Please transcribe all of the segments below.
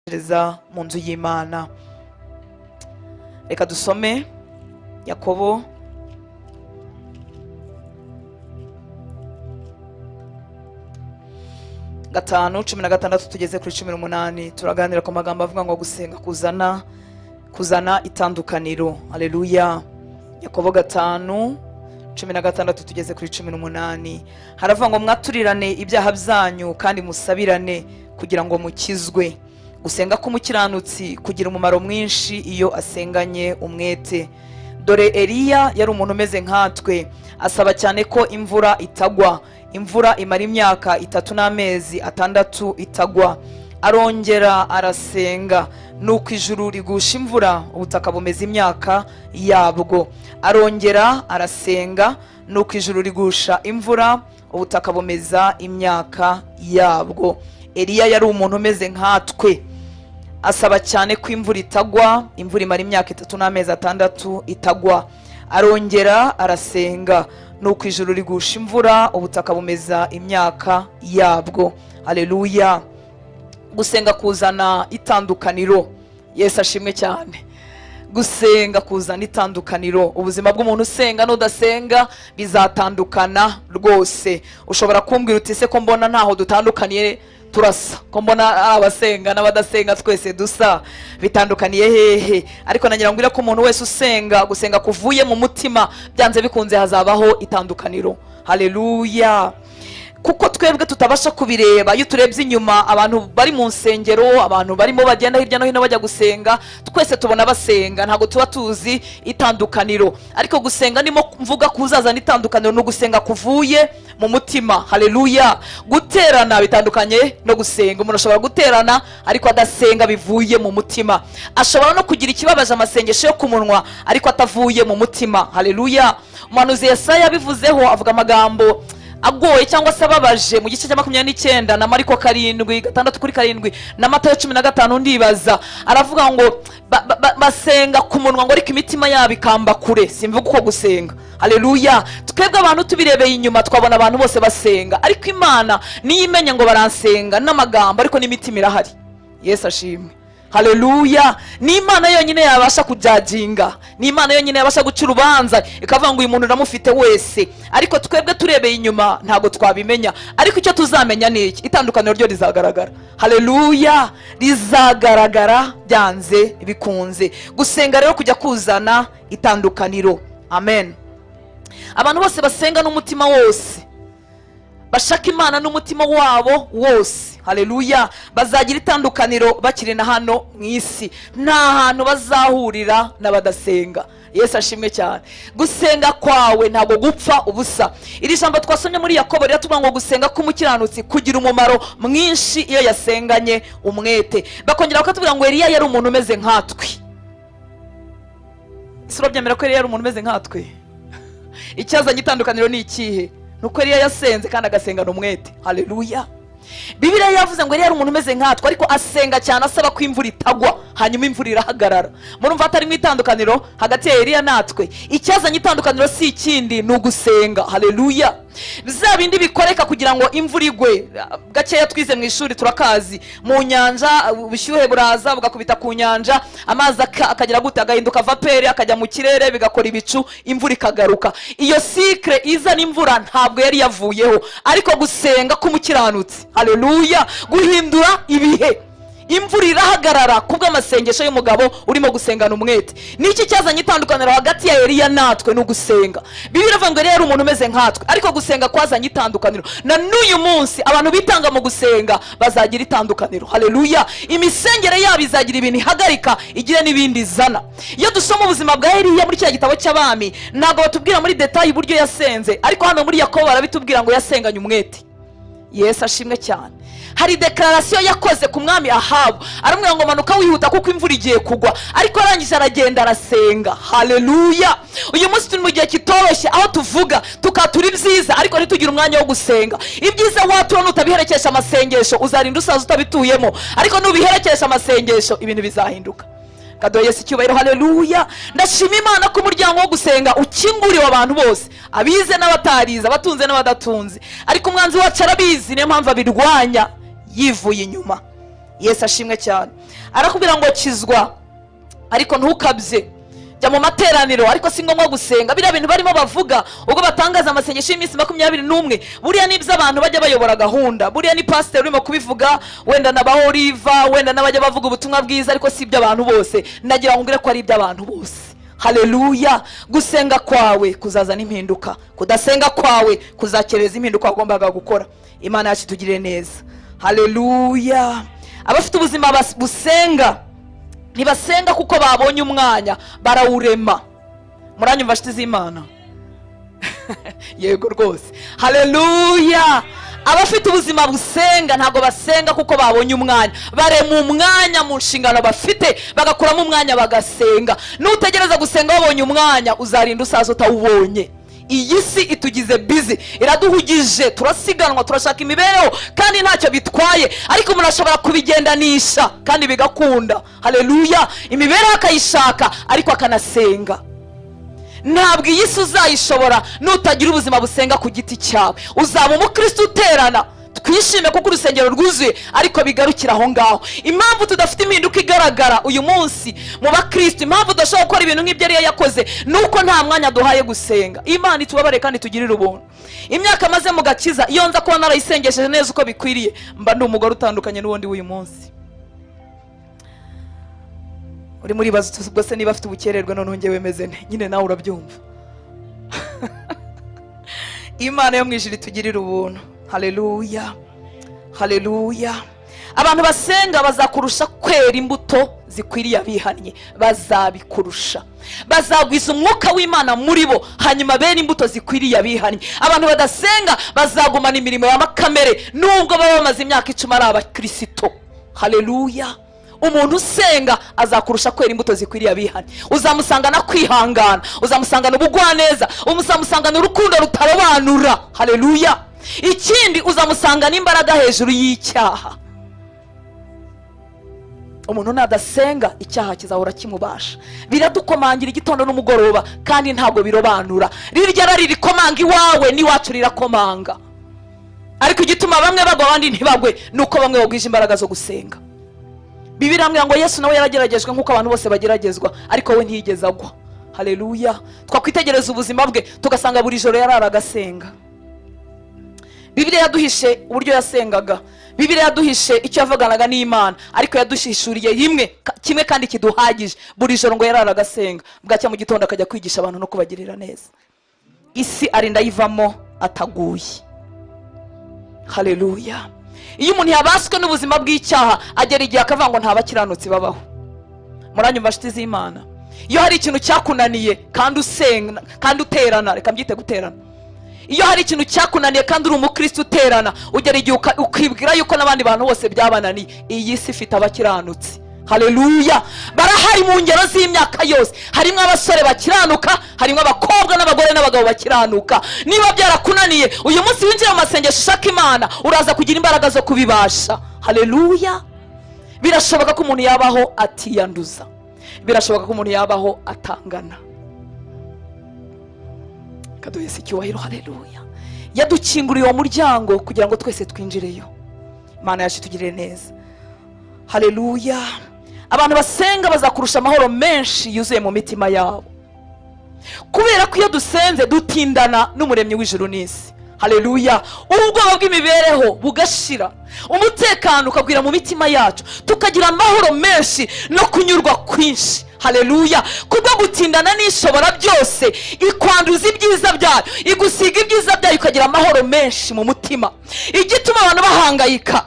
Gereza mu nzu y'Imana. Reka dusome Yakobo 5:16 tugeze kuri 18. Turaganira ku magambo avuga ngo gusenga kuzana itandukaniro. Haleluya. Yakobo 5:16 tugeze kuri 18. Haravuga ngo mwaturirane ibyaha byanyu kandi musabirane kugira ngo mukizwe. Gusenga k'umukiranutsi kugira umumaro mwinshi iyo asenganye umwete. Dore Eliya yari umuntu umeze nkatwe, asaba cyane ko imvura itagwa. Imvura imara imyaka 3 n'amezi 6 itagwa. Arongera arasenga, nuko ijuru rigusha imvura, ubutaka bumeza imyaka yabwo. Arongera arasenga, nuko ijuru rigusha imvura, ubutaka bumeza imyaka yabwo. Eliya yari umuntu umeze nkatwe, asaba cyane ko imvura itagwa. Imvura imara imyaka 3 n'amezi 6 itagwa. Arongera arasenga, nuko ijuru rigusha imvura, ubutaka bumeza imyaka yabwo. Haleluya. Gusenga kuzana itandukaniro. Yesu ashimwe cyane. Gusenga kuzana itandukaniro. Ubuzima bw'umuntu usenga n'udasenga bizatandukana rwose. Ushobora kumbwira uti se ko mbona ntaho dutandukaniye, turasa, ko mbona abasenga n'abadasenga twese dusa, bitandukaniye hehe? Ariko nagira ngo ko umuntu wese usenga, gusenga kuvuye mu mutima, byanze bikunze hazabaho itandukaniro. Haleluya. Kuko twebwe tutabasha kubireba, iyo turebye inyuma abantu bari mu nsengero, abantu barimo bagenda hirya no hino bajya gusenga, twese tubona basenga, ntabwo tuba tuzi itandukaniro. Ariko gusenga nimo mvuga kuzazana itandukaniro, ni ugusenga kuvuye mu mutima. Haleluya. Guterana bitandukanye no gusenga. Umuntu ashobora guterana ariko adasenga bivuye mu mutima. Ashobora no kugira ikibabaje amasengesho yo ku munwa ariko atavuye mu mutima. Haleluya. Umuhanuzi Yesaya yabivuzeho, avuga amagambo agoye cyangwa se ababaje mu gice cya 29 na Mariko 7:6-7 na Matayo 15. Ndibaza, aravuga ngo basenga ku munwa ngo ariko imitima yabo ikamba kure. Simvuga uko gusenga. Haleluya. Twebwe abantu tubirebeye inyuma twabona abantu bose basenga, ariko Imana niyo imenya ngo baransenga n'amagambo ariko n'imitima irahari. Yesu ashimwe. Haleluya. Ni Imana yonyine yabasha kujajinga, ni Imana yonyine yabasha guca urubanza ikavuga ngo uyu muntu uramufite wese. Ariko twebwe turebeye inyuma ntabwo twabimenya. Ariko icyo tuzamenya ni iki? Itandukaniro ryo rizagaragara. Haleluya. Rizagaragara byanze bikunze. Gusenga rero kujya kuzana itandukaniro. Amen. Abantu bose basenga n'umutima wose, bashaka Imana n'umutima wabo wose, haleluya, bazagira itandukaniro bakiri na hano mu isi. Nta hantu bazahurira n'abadasenga. Yesu ashimwe cyane. Gusenga kwawe ntabwo gupfa ubusa. Iri jambo twasomye muri Yakobo riratubwira ngo gusenga k'umukiranutsi kugira umumaro mwinshi iyo yasenganye umwete. Bakongera bakatubwira ngo Eliya yari umuntu umeze nkatwe. Ese urabyemera ko Eliya yari umuntu umeze nkatwe? Icyazanye itandukaniro ni ikihe? Nuko Eliya yasenze kandi agasengana umwete. Haleluya. Bibiliya yavuze ngo Eliya yari umuntu umeze nkatwe, ariko asenga cyane asaba ko imvura itagwa, hanyuma imvura irahagarara. Murumva hatarimo itandukaniro hagati ya Eliya natwe? Icyazanye itandukaniro si ikindi, ni ugusenga. Haleluya. Bya bindi bikoreka kugira ngo imvura igwe, gakeya twize mu ishuri turakazi. Mu nyanja ubushyuhe buraza bugakubita ku nyanja, amazi akagira gute, agahinduka vapeur, akajya mu kirere, bigakora ibicu, imvura ikagaruka. Iyo cycle izana imvura ntabwo yari yavuyeho, ariko gusenga k'umukiranutsi, haleluya, guhindura ibihe. Imvura irahagarara kubw'amasengesho y'umugabo urimo gusengana umwete. Niki cyazanye itandukaniro hagati ya Eliya natwe? Ni ugusenga. Bibiliya iravuga ngo Eliya yari umuntu umeze nkatwe, ariko gusenga kwazanye itandukaniro. Na n'uyu munsi abantu bitanga mu gusenga bazagira itandukaniro. Haleluya. Imisengere yabo izagira ibintu ihagarika, igire n'ibindi izana. Iyo dusoma ubuzima bwa Eliya muri kiriya gitabo cy'Abami, ntabwo batubwira muri détail uburyo yasenze, ariko hano muri Yakobo barabitubwira ngo yasenganye umwete. Yesu ashimwe cyane. Hari déclaration yakoze ku mwami Ahabu, aramubwira ngo manuka wihuta kuko imvura igiye kugwa, ariko arangije aragenda arasenga. Haleluya. Uyu munsi turi mu gihe kitoroshye, aho tuvuga tukatura ibyiza ariko ntitugire umwanya wo gusenga. Ibyiza watura nutabiherekesha amasengesho uzarinda usaza utabituyemo, ariko nubiherekesha amasengesho ibintu bizahinduka. Kaduha Yesu icyubahiro. Haleluya. Ndashima Imana ko umuryango wo gusenga ukinguriwe abantu bose, abize n'abatarize, abatunze n'abadatunze. Ariko umwanzi wacu arabizi, niyo mpamvu abirwanya yivuye inyuma. Yesu ashimwe cyane. Arakubwira ngo kizwa ariko ntukabye, jya mu materaniro ariko si ngombwa gusenga. Biriya bintu barimo bavuga ubwo batangaza amasengesho y'iminsi 21, buriya nibyo abantu bajya bayobora gahunda, buriya ni pasiteri urimo kubivuga, wenda na ba Oliva, wenda n'abajya bavuga ubutumwa bwiza, ariko si iby'abantu bose. Nagira ngo mbwire ko ari iby'abantu bose. Haleluya. Gusenga kwawe kuzazana impinduka, kudasenga kwawe kuzakereza impinduka wagombaga gukora. Imana yacu itugirire neza. Haleluya. Abafite ubuzima busenga ntibasenga kuko babonye umwanya, barawurema. Muranyumva nshuti z'Imana? Yego rwose. Haleluya. Abafite ubuzima busenga ntabwo basenga kuko babonye umwanya, barema umwanya mu nshingano bafite, bagakuramo umwanya bagasenga. Nutegereza gusenga wabonye umwanya, uzarinda usaza utawubonye. Iyi si itugize busy, iraduhugije, turasiganwa, turashaka imibereho, kandi ntacyo bitwaye, ariko umuntu ashobora kubigendanisha kandi bigakunda. Haleluya. Imibereho akayishaka ariko akanasenga. Ntabwo iyi si uzayishobora nutagira ubuzima busenga ku giti cyawe. Uzaba umukristo uterana, twishime kuko urusengero rwuzuye, ariko bigarukira aho ngaho. Impamvu tudafite impinduka igaragara uyu munsi mu bakristo, impamvu tudashobora gukora ibintu nk'ibyo ariyo yakoze, ni uko nta mwanya duhaye gusenga. Imana itubabare kandi tugirire ubuntu. Imyaka maze mu gakiza, iyo nza kuba narayisengesheje neza uko bikwiriye, mba ndi umugore utandukanye n'uwundi w'uyu munsi. Urimo uribaza uti ubwo se niba afite ubukererwe noneho njyewe meze nte? Nyine nawe urabyumva. Imana yo mu ijuru itugirire ubuntu. Haleluya, haleluya. Abantu basenga bazakurusha kwera imbuto zikwiriye abihannye, bazabikurusha, bazagwiza umwuka w'Imana muri bo, hanyuma bere imbuto zikwiriye abihannye. Abantu badasenga bazagumana imirimo ya makamere nubwo baba bamaze imyaka 10 ari abakirisito. Haleluya. Umuntu usenga azakurusha kwera imbuto zikwiriye abihannye. Uzamusangana kwihangana, uzamusangana ubugwaneza, uzamusangana urukundo rutarobanura. Haleluya. Ikindi, uzamusangana imbaraga hejuru y'icyaha. Umuntu nadasenga, icyaha kizahora kimubasha. Biradukomangira igitondo n'umugoroba kandi ntabwo birobanura. Rirya rari rikomanga iwawe n'iwacu rirakomanga, ariko igituma bamwe bagwa abandi ntibagwe ni uko bamwe bagwije imbaraga zo gusenga. Bibiliya irambwira ngo Yesu nawe yarageragejwe nk'uko abantu bose bageragezwa, ariko we ntiyigeze agwa. Haleluya. Twakwitegereza ubuzima bwe tugasanga buri joro yararaga asenga. Bibiliya yaduhishe uburyo yasengaga, Bibiliya yaduhishe icyo yavuganaga n'Imana, ariko yaduhishuriye kimwe kandi kiduhagije. Buri joro ngo yararaga asenga, bwacya mu gitondo akajya kwigisha abantu no kubagirira neza. Isi arinda ayivamo ataguye. Haleluya. Iyo umuntu yabaswe n'ubuzima bw'icyaha, agera igihe akavuga ngo nta bakiranutsi babaho. Muranyumva nshuti z'Imana? Iyo hari ikintu cyakunaniye kandi usenga kandi uterana, reka mbyite guterana, iyo hari ikintu cyakunaniye kandi uri umukristo uterana, ugera igihe ukibwira yuko n'abandi bantu bose byabananiye. Iyi si ifite abakiranutsi. Haleluya. Barahari mu ngero z'imyaka yose. Harimo abasore bakiranuka, harimo abakobwa n'abagore n'abagabo bakiranuka. Niba byarakunaniye, uyu munsi winjira mu masengesho ushaka Imana, uraza kugira imbaraga zo kubibasha. Haleluya. Birashoboka ko umuntu yabaho atiyanduza, birashoboka ko umuntu yabaho atangana. Kaduhese icyubahiro. Haleluya. Yadukinguriye uwo muryango kugira ngo twese twinjireyo. Imana yacu itugirire neza. Haleluya. Abantu basenga bazakurusha amahoro menshi yuzuye mu mitima yabo, kubera ko iyo dusenze dutindana n'umuremyi w'ijuru n'isi. Haleluya. Ubwoba bw'imibereho bugashira, umutekano ukagwira mu mitima yacu, tukagira amahoro menshi no kunyurwa kwinshi. Haleluya. Kubwo gutindana n'Ishobora byose, ikwanduza ibyiza byayo, igusiga ibyiza byayo, ukagira amahoro menshi mu mutima. Igituma abantu bahangayika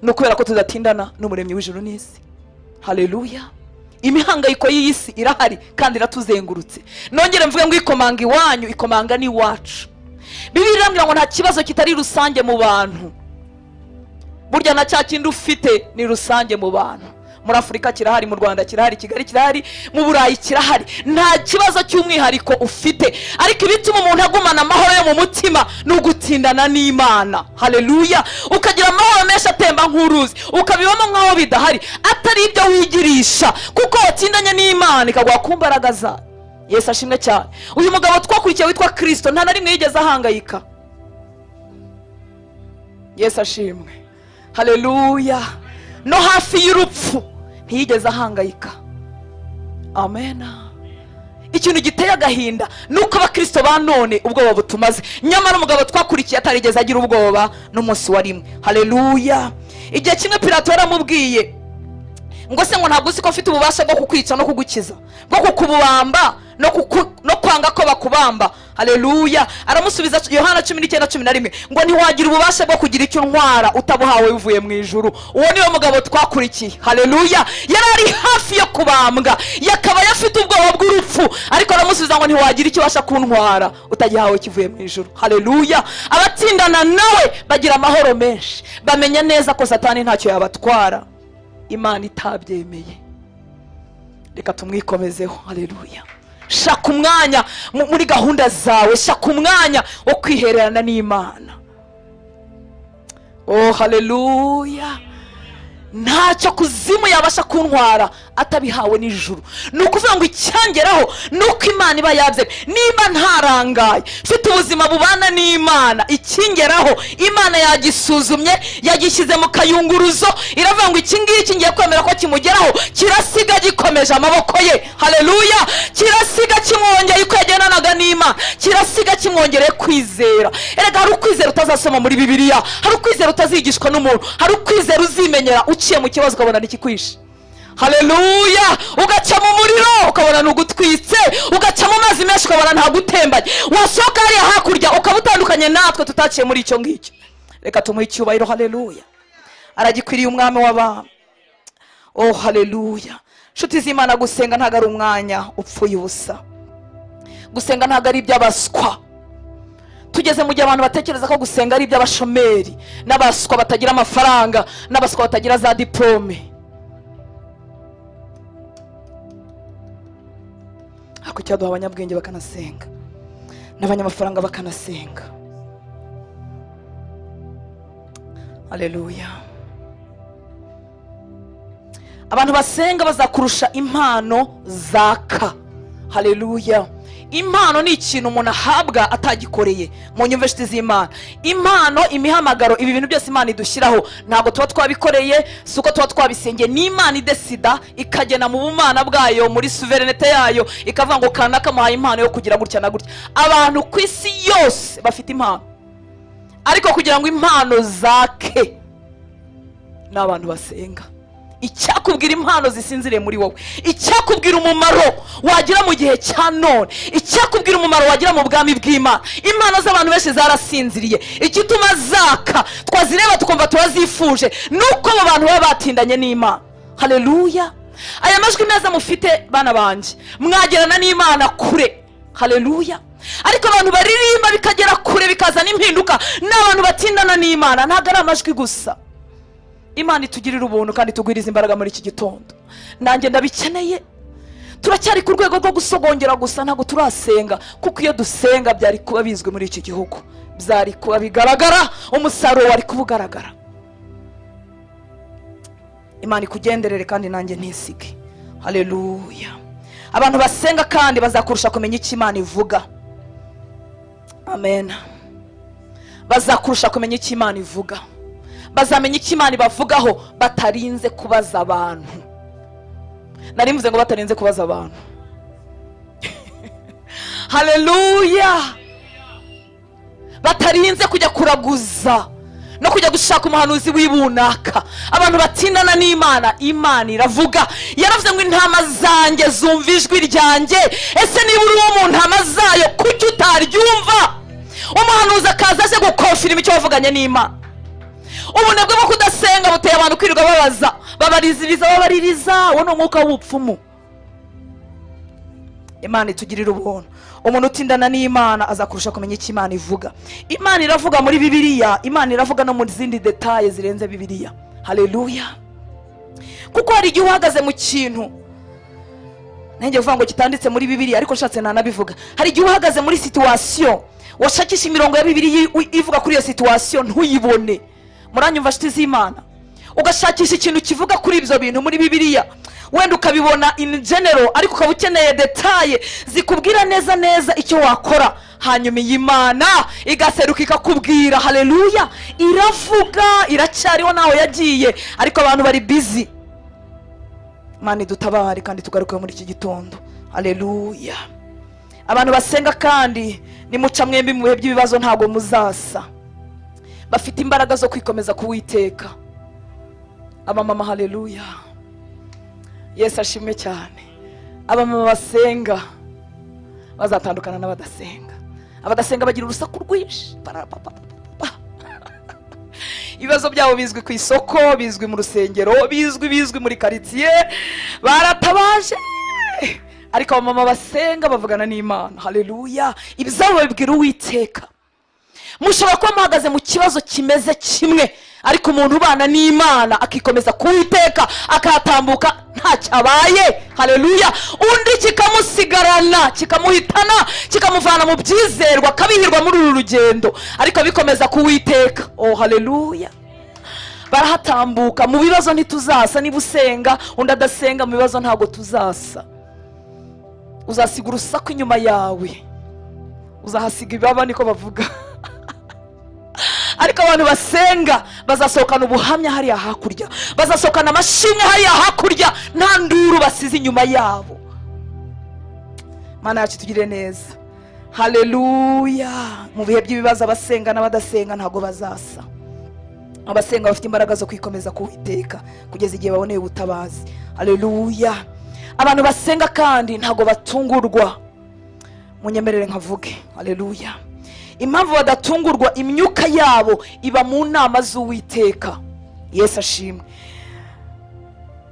ni ukubera ko tudatindana n'umuremyi w'ijuru n'isi. Haleluya. Imihangayiko y'iyi si irahari kandi iratuzengurutse. Nongere mvuge ngo ikomanga iwanyu, ikomanga n'iwacu. Bibiliya irambwira ngo nta kibazo kitari rusange mu bantu. Burya na cya kindi ufite ni rusange mu bantu. Muri Afurika kirahari, mu Rwanda kirahari, Kigali kirahari, mu Burayi kirahari. Nta kibazo cy'umwihariko ufite, ariko ibituma umuntu agumana amahoro yo mu mutima ni ugutindana n'Imana. Haleluya. Ukagira amahoro menshi atemba nk'uruzi, ukabibamo nk'aho bidahari, atari ibyo wigirisha, kuko watindanye n'Imana ikaguha ku mbaraga zayo. Yesu ashimwe cyane. Uyu mugabo twakurikiye witwa Kirisito nta na rimwe yigeze ahangayika. Yesu ashimwe. Haleluya. No hafi y'urupfu ntiyigeze ahangayika. Amena. Ikintu giteye agahinda ni uko abakristo ba none ubwoba butumaze, nyamara umugabo twakurikiye atarigeze agira ubwoba n'umunsi wa rimwe. Haleluya. Igihe kimwe Pilato yaramubwiye ngo: "Se ngo ntabwo uzi ko mfite ububasha bwo kukwica no kugukiza, bwo kukubamba no kwanga ko bakubamba?" Haleluya. Aramusubiza, Yohana 19:11, ngo: "Ntiwagira ububasha bwo kugira icyo untwara utabuhawe bivuye mu ijuru." Uwo niwe mugabo twakurikiye. Haleluya. Yari ari hafi yo kubambwa, yakabaye afite ubwoba bw'urupfu, ariko aramusubiza ngo: "Ntiwagira icyo ubasha kuntwara utagihawe kivuye mu ijuru." Haleluya. Abatsindana nawe bagira amahoro menshi, bamenya neza ko Satani ntacyo yabatwara Imana itabyemeye. Reka tumwikomezeho. Haleluya. Shaka umwanya muri gahunda zawe, shaka umwanya wo kwihererana n'Imana. Oh, haleluya. Ntacyo kuzimu yabasha kuntwara atabihawe n'ijuru. Ni ukuvuga ngo icyangeraho ni uko Imana iba yabye. Niba ntarangaye, mfite ubuzima bubana n'Imana, ikingeraho Imana yagisuzumye, yagishyize mu kayunguruzo, iravuga ngo: "Iki ngiki ngiye kwemera ko kimugeraho." Kirasiga gikomeje amaboko ye. Haleluya. Kirasiga kimwongeye uko yagendanaga n'Imana, kirasiga kimwongereye kwizera. Erega hari ukwizera utazasoma muri Bibiliya, hari ukwizera utazigishwa n'umuntu, hari ukwizera uzimenyera uciye mu kibazo ukabona ntikikwishe. Haleluya. Ugaca mu muriro ukabona ntugutwitse, ugaca mu mazi menshi ukabona ntagutembanye, wasohoka hariya hakurya ukaba utandukanye natwe tutaciye muri icyo ngicyo. Reka tumuhe icyubahiro. Haleluya. Aragikwiriye Umwami w'abami. Oh, haleluya. Inshuti z'Imana, gusenga ntabwo ari umwanya upfuye ubusa, gusenga ntabwo ari iby'abaswa. Tugeze mu gihe abantu batekereza ko gusenga ari iby'abashomeri n'abaswa batagira amafaranga n'abaswa batagira za diporome. Ariko icyaduha abanyabwenge bakanasenga n'abanyamafaranga bakanasenga. Haleluya. Abantu basenga bazakurusha impano zaka. Haleluya. Impano ni ikintu umuntu ahabwa atagikoreye. Mu nyumve, inshuti z'Imana, impano, imihamagaro, ibi bintu byose Imana idushyiraho ntabwo tuba twabikoreye, si uko tuba twabisengeye. Ni Imana idesida, ikagena mu bumana bwayo, muri souveraineté yayo, ikavuga ngo: "Kanaka muhaye impano yo kugira gutya na gutya." Abantu ku isi yose bafite impano, ariko kugira ngo impano zake ni abantu basenga. Icyakubwira impano zisinziriye muri wowe, icyakubwira umumaro wagira mu gihe cya none, icyakubwira umumaro wagira mu bwami bw'Imana. Impano z'abantu benshi zarasinziriye. Igituma zaka, twazireba tukumva turazifuje, ni uko abo bantu baba batindanye n'Imana. Haleluya. Aya majwi meza mufite, bana banjye, mwagerana n'Imana kure. Haleluya. Ariko abantu baririmba bikagera kure, bikazana impinduka, ni abantu batindana n'Imana, ntabwo ari amajwi gusa. Imana itugirire ubuntu kandi tugwirize imbaraga muri iki gitondo. Nanjye ndabikeneye. Turacyari ku rwego rwo gusogongera gusa, ntabwo turasenga, kuko iyo dusenga byari kuba bizwi muri iki gihugu, byari kuba bigaragara, umusaruro wari kuba ugaragara. Imana ikugenderere kandi nanjye ntisige. Haleluya. Abantu basenga kandi bazakurusha kumenya icyo Imana ivuga. Amen. Bazakurusha kumenya icyo Imana ivuga, bazamenya icyo Imana ibavugaho batarinze kubaza abantu. Nari mvuze ngo batarinze kubaza abantu. Haleluya. Batarinze kujya kuraguza no kujya gushaka umuhanuzi w'ibunaka. Abantu batindana n'Imana, Imana iravuga. Yaravuze ngo: "Intama zanjye zumva ijwi ryanjye." Ese niba uri uwo mu ntama zayo, kuki utaryumva? Umuhanuzi akaza aje gukonfirima icyo wavuganye n'Imana. Ubunebwe bwo kudasenga buteye abantu kwirirwa babaza, babariziriza, babaririza. Uwo ni umwuka w'ubupfumu. Imana itugirira ubuntu. Umuntu utindana n'Imana azakurusha kumenya icyo Imana ivuga. Imana iravuga muri Bibiliya, Imana iravuga no mu zindi détails zirenze Bibiliya. Haleluya. Kuko hari igihe uhagaze mu kintu, nanjye kuvuga ngo kitanditse muri Bibiliya, ariko nshatse ntanabivuga. Hari igihe uhagaze muri situation, washakisha imirongo ya Bibiliya ivuga kuri iyo situation ntuyibone. Muranyumva, nshuti z'Imana? Ugashakisha ikintu kivuga kuri ibyo bintu muri Bibiliya. Wenda ukabibona in general, ariko ukaba ukeneye détails zikubwira neza neza icyo wakora. Hanyuma iyi Mana igaseruka ikakubwira. Haleluya! Iravuga, iracyariho, ntaho yagiye, ariko abantu bari busy. Imana idutabare kandi tugaruke muri iki gitondo. Haleluya! Abantu basenga kandi nimuca mwembi mu bihe by'ibibazo ntabwo muzasa. Bafite imbaraga zo kwikomeza kuwiteka. Abamama, haleluya, Yesu ashimwe cyane. Abamama basenga bazatandukana n'abadasenga. Abadasenga bagira urusaku rwinshi. Parapapapapa. Ibibazo byabo bizwi ku isoko, bizwi mu rusengero, bizwi muri karitsiye, baratabaje. Ariko abamama basenga bavugana n'Imana. Haleluya! Ibyabo babibwira Uwiteka. Mushobora kuba muhagaze mu kibazo kimeze kimwe, ariko umuntu ubana n'Imana akikomeza kuwiteka akahatambuka ntacyo abaye. Haleluya! Undi kikamusigarana, kikamuhitana, kikamuvana mu byizerwa, akabihirwa muri uru rugendo, ariko bikomeza kuwiteka. Oh, haleluya! Barahatambuka. Mu bibazo ntituzasa. Niba usenga undi adasenga, mu bibazo ntabwo tuzasa. Uzasiga urusaku inyuma yawe, uzahasiga ibaba, niko bavuga. Ariko abantu basenga bazasohokana ubuhamya hariya hakurya, bazasohokana amashimwe hariya hakurya, nta nduru basize inyuma yabo. Mana yacu, tugire neza. Haleluya! Mu bihe by'ibibazo abasenga n'abadasenga ntabwo bazasa. Abasenga bafite imbaraga zo kwikomeza kuwiteka kugeza igihe baboneye ubutabazi. Haleluya! Abantu basenga kandi ntabwo batungurwa. Munyemerere nkavuge. Haleluya! Impamvu badatungurwa, imyuka yabo iba mu nama z'Uwiteka. Yesu ashimwe.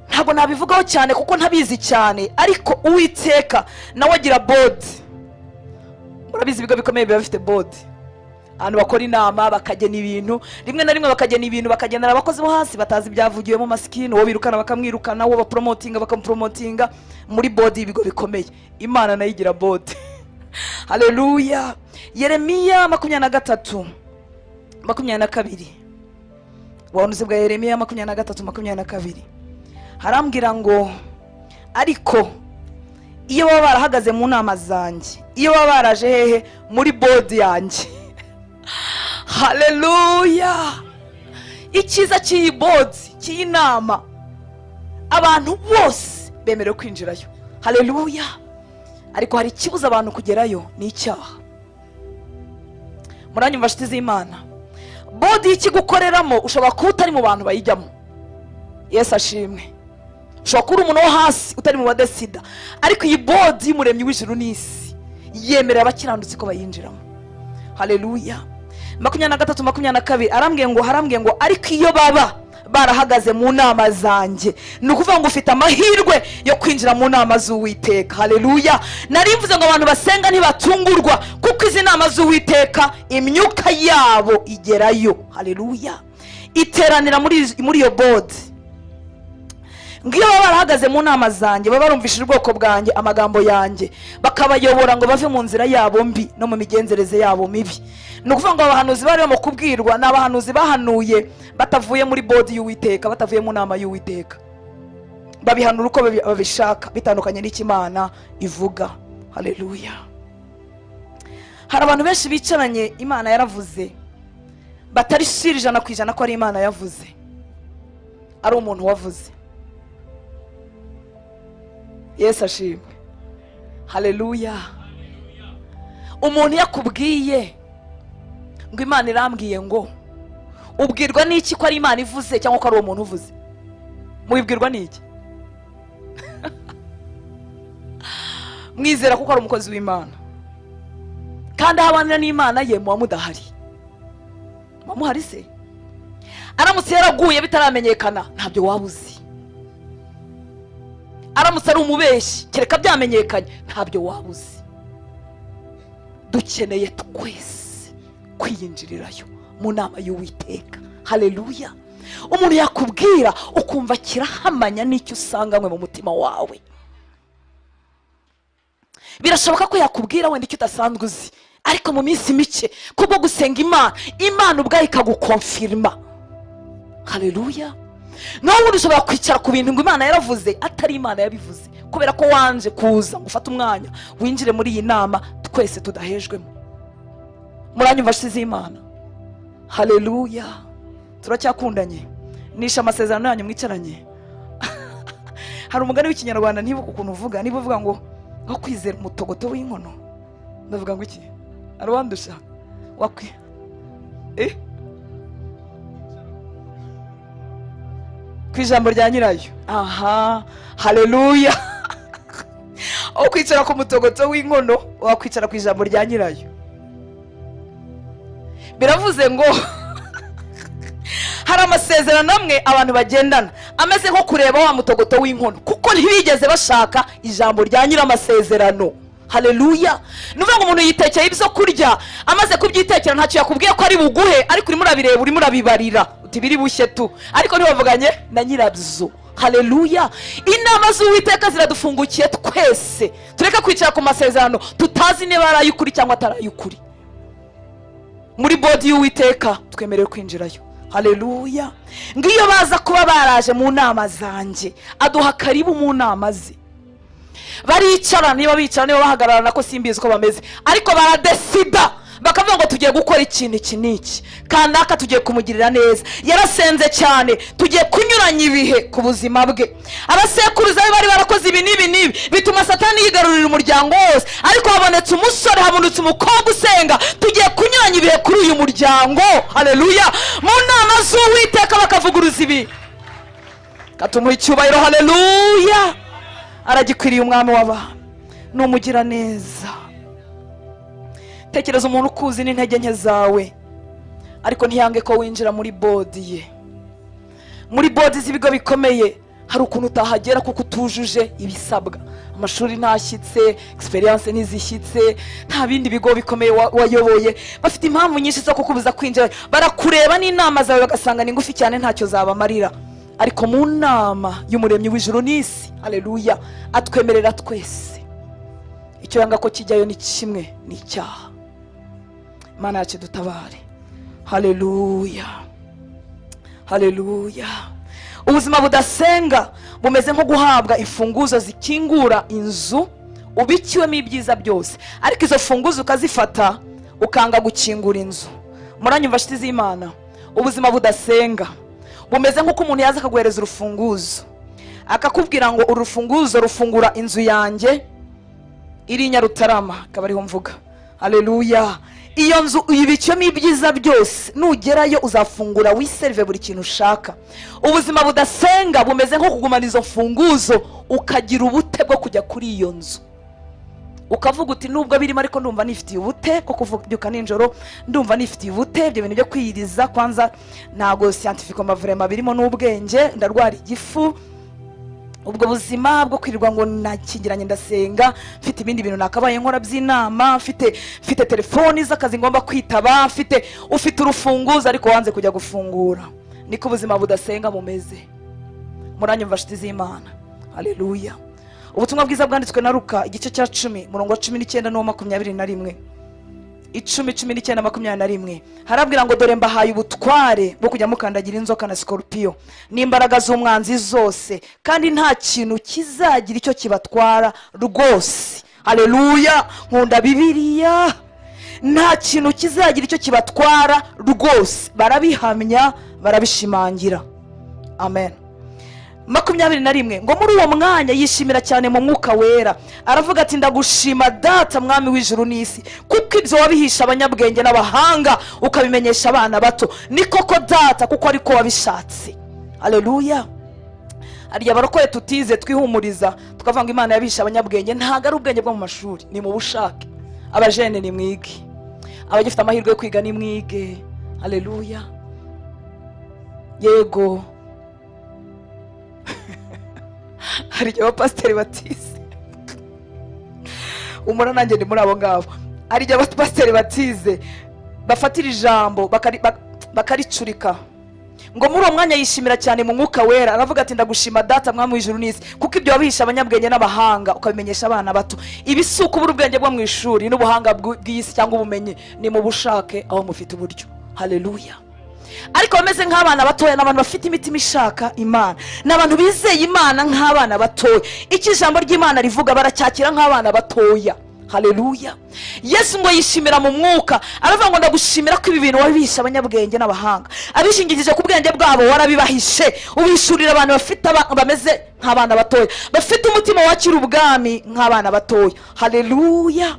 Ntabwo nabivugaho cyane kuko ntabizi cyane, ariko Uwiteka nawe agira board. Murabizi, ibigo bikomeye biba bifite board, ahantu bakora inama bakagena ibintu. Rimwe na rimwe bakagena ibintu bakagenera abakozi bo hasi batazi ibyavugiwemo. Masikini, uwo birukana bakamwirukana, uwo bapromotinga bakamupromotinga muri board y'ibigo bikomeye. Imana nayo igira board. Haleluya! Yeremiya 23:22. Ubuhanuzi bwa Yeremiya 23:22 harambwira ngo: "Ariko iyo baba barahagaze mu nama zanjye, iyo baba baraje hehe? Muri board yanjye." Haleluya! Icyiza cy'iyi board, cy'iyi nama, abantu bose bemerewe kwinjirayo. Haleluya! Ariko hari ikibuza abantu kugerayo, ni icyaha. Muranyumva, nshuti z'Imana? Board y'ikigukoreramo, ushobora kuba utari mu bantu bayijyamo. Yesu ashimwe. Ushobora kuba uri umuntu wo hasi, utari mu badesida, ariko iyi board y'Umuremyi w'ijuru n'isi yemerera abakiranutsi ko bayinjiramo. Haleluya! 23:22 arambwiye ngo, harambwiye ngo: "Ariko iyo baba barahagaze mu nama zanjye." Ni ukuvuga ngo ufite amahirwe yo kwinjira mu nama z'Uwiteka. Haleluya! Nari mvuze ngo abantu basenga ntibatungurwa, kuko izi nama z'Uwiteka imyuka yabo igerayo. Haleluya! Iteranira muri iyo board. Ngo iyo baba barahagaze mu nama zanjye, baba barumvishije ubwoko bwanjye amagambo yanjye, bakabayobora ngo bave mu nzira yabo mbi no mu migenzereze yabo mibi. Ni ukuvuga ngo abahanuzi bari barimo kubwirwa ni abahanuzi bahanuye batavuye muri board y'Uwiteka, batavuye mu nama y'Uwiteka, babihanura uko babishaka, bitandukanye n'icyo Imana ivuga. Haleluya! Hari abantu benshi bicaranye Imana yaravuze, batari sure 100% ko ari Imana yavuze, ari umuntu wavuze. Yesu ashimwe. Haleluya! Umuntu yakubwiye ngo "Imana irambwiye ngo", ubwirwa n'iki ko ari Imana ivuze cyangwa ko ari uwo muntu uvuze? Mubibwirwa n'iki? Mwizera kuko ari umukozi w'Imana, kandi aho abanira n'Imana ye muba mudahari. Muba muhari se? Aramutse yaraguye bitaramenyekana, ntabyo waba uzi. Aramutse ari umubeshyi, kereka byamenyekanye, ntabyo waba uzi. Dukeneye twese kwiyinjirirayo mu nama y'Uwiteka. Haleluya! Umuntu yakubwira ukumva kirahamanya n'icyo usanganywe mu mutima wawe. Birashoboka ko yakubwira wenda icyo udasanzwe uzi, ariko mu minsi mike, kubwo gusenga Imana, Imana ubwayo ikagukonfirima. Haleluya! Nawe ubundi ushobora kwicara ku bintu ngo Imana yaravuze, atari Imana yabivuze, kubera ko wanje kuza ngo ufate umwanya winjire muri iyi nama twese tudahejwemo. Muranyumva, ashize Imana? Haleluya! Turacyakundanye? Nishe amasezerano yanyu mwicaranye. Hari umugani w'Ikinyarwanda, ntibuka ukuntu uvuga, niba uvuga ngo aho kwizera umutogoto w'inkono, ndavuga ngo iki? Arwandusha wakwi eh ku ijambo rya nyirayo. Aha, haleluya! Aho kwicara ku mutogoto w'inkono, wakwicara ku ijambo rya nyirayo. Biravuze ngo hari amasezerano amwe abantu bagendana ameze nko kureba wa mutogoto w'inkono, kuko ntibigeze bashaka ijambo rya nyir'amasezerano. Haleluya! Ni ukuvuga ngo umuntu yitekeye ibyo kurya, amaze kubyitekera ntacyo yakubwiye ko ari buguhe, ariko urimo urabireba, urimo urabibarira uti biri bushye tu, ariko ntibavuganye na nyirabyo. Haleluya! Inama z'Uwiteka ziradufungukiye twese. Tureke kwicara ku masezerano tutazi niba ari ay'ukuri cyangwa atari ay'ukuri. Muri board y'Uwiteka twemerewe kwinjirayo. Haleluya! Ngiyo baza kuba baraje mu nama zanjye, aduha karibu mu nama ze. Baricara, niba bicara, niba bahagarara, nako simbizi uko bameze, ariko baradesida bakavuga ngo tugiye gukora ikintu iki n'iki, kanaka tugiye kumugirira neza, yarasenze cyane, tugiye kunyuranya ibihe ku buzima bwe. Abasekuruza be bari barakoze ibi n'ibi n'ibi, bituma Satani yigarurira umuryango wose, ariko habonetse umusore, habonetse umukobwa usenga, tugiye kunyuranya ibihe kuri uyu muryango. Haleluya! Mu nama z'Uwiteka bakavuguruza ibi, katumuha icyubahiro. Haleluya! Aragikwiriye Umwami w'abantu, ni umugiraneza. Tekereza umuntu ukuzi n'intege nke zawe, ariko ntiyange ko winjira muri board ye. Muri board z'ibigo bikomeye hari ukuntu utahagera kuko utujuje ibisabwa: amashuri ntashyitse, experience ntizishyitse, nta bindi bigo bikomeye wayoboye. Bafite impamvu nyinshi zo kukubuza kwinjira. Barakureba n'inama zawe bagasanga ni ngufi cyane, ntacyo zabamarira. Ariko mu nama y'Umuremyi w'ijuru n'isi, haleluya, atwemerera twese. Icyo yanga ko kijyayo ni kimwe, ni icyaha. Imana yacu dutabare. Haleluya, haleluya! Ubuzima budasenga bumeze nko guhabwa imfunguzo zikingura inzu ubikiwemo ibyiza byose, ariko izo funguzo ukazifata ukanga gukingura inzu. Muranyumva, nshuti z'Imana? Ubuzima budasenga bumeze nk'uko umuntu yaza akaguhereza urufunguzo, akakubwira ngo uru rufunguzo rufungura inzu yanjye iri i Nyarutarama, akaba ariho mvuga. Haleluya! Iyo nzu uyibikiyemo ibyiza byose, nugerayo uzafungura wiserive buri kintu ushaka. Ubuzima budasenga bumeze nko kugumana izo mfunguzo, ukagira ubute bwo kujya kuri iyo nzu, ukavuga uti nubwo birimo ariko ndumva nifitiye ubute bwo kubyuka nijoro, ndumva nifitiye ubute, ibyo bintu byo kwiyiriza kwanza ntabwo scientifiquement vraiment birimo n'ubwenge, ndarwara igifu. Ubwo buzima bwo kwirirwa ngo nakingiranye ndasenga, mfite ibindi bintu nakabaye nkora by'inama, mfite telefoni z'akazi ngomba kwitaba, ufite urufunguzo ariko wanze kujya gufungura. Niko ubuzima budasenga bumeze. Muranyumva, nshuti z'Imana? Haleluya! Ubutumwa bwiza bwanditswe na Luka, igice cya 10, umurongo wa 19 n'uwa 21. 10, 19, 21, harabwira ngo dore mbahaye ubutware bwo kujya mukandagira inzoka na sikorupiyo n'imbaraga z'umwanzi zose, kandi nta kintu kizagira icyo kibatwara rwose. Haleluya! Nkunda Bibiliya. Nta kintu kizagira icyo kibatwara rwose, barabihamya, barabishimangira. Amen. 21 ngo muri uwo mwanya yishimira cyane mu Mwuka Wera, aravuga ati ndagushima Data, Mwami w'ijuru n'isi, kuko ibyo wabihisha abanyabwenge n'abahanga, ukabimenyesha abana bato. Ni koko Data, kuko ariko wabishatse. Haleluya! Harya abarokore tutize twihumuriza tukavuga ngo Imana yabihisha abanyabwenge. Ntabwo ari ubwenge bwo mu mashuri, ni mu bushake. Abajene ni mwige, abagifite amahirwe yo kwiga ni mwige. Haleluya! Yego, hari igihe abapasiteri batize umura, nanjye ndi muri abo ngabo. Hari igihe abapasiteri batize bafatira ijambo bakaricurika. Ngo muri uwo mwanya yishimira cyane mu Mwuka Wera, aravuga ati ndagushima Data, Mwami w'ijuru n'isi, kuko ibyo wabihisha abanyabwenge n'abahanga, ukabimenyesha abana bato. Ibi si ukubura ubwenge bwo mu ishuri n'ubuhanga bw'isi cyangwa ubumenyi, ni mu bushake aho mufite uburyo. Haleluya! Ariko bameze nk'abana batoya ni abantu bafite imitima ishaka Imana, ni abantu bizeye Imana nk'abana batoya. Icyo ijambo ry'Imana rivuga baracyakira nk'abana batoya. Haleluya! Yesu ngo yishimira mu mwuka, aravuga ngo: "Ndagushimira ko ibi bintu wabihishe abanyabwenge n'abahanga, abishingikije ku bwenge bwabo warabibahishe, ubihishurira abantu bafite bameze nk'abana batoya, bafite umutima wakira ubwami nk'abana batoya." Haleluya!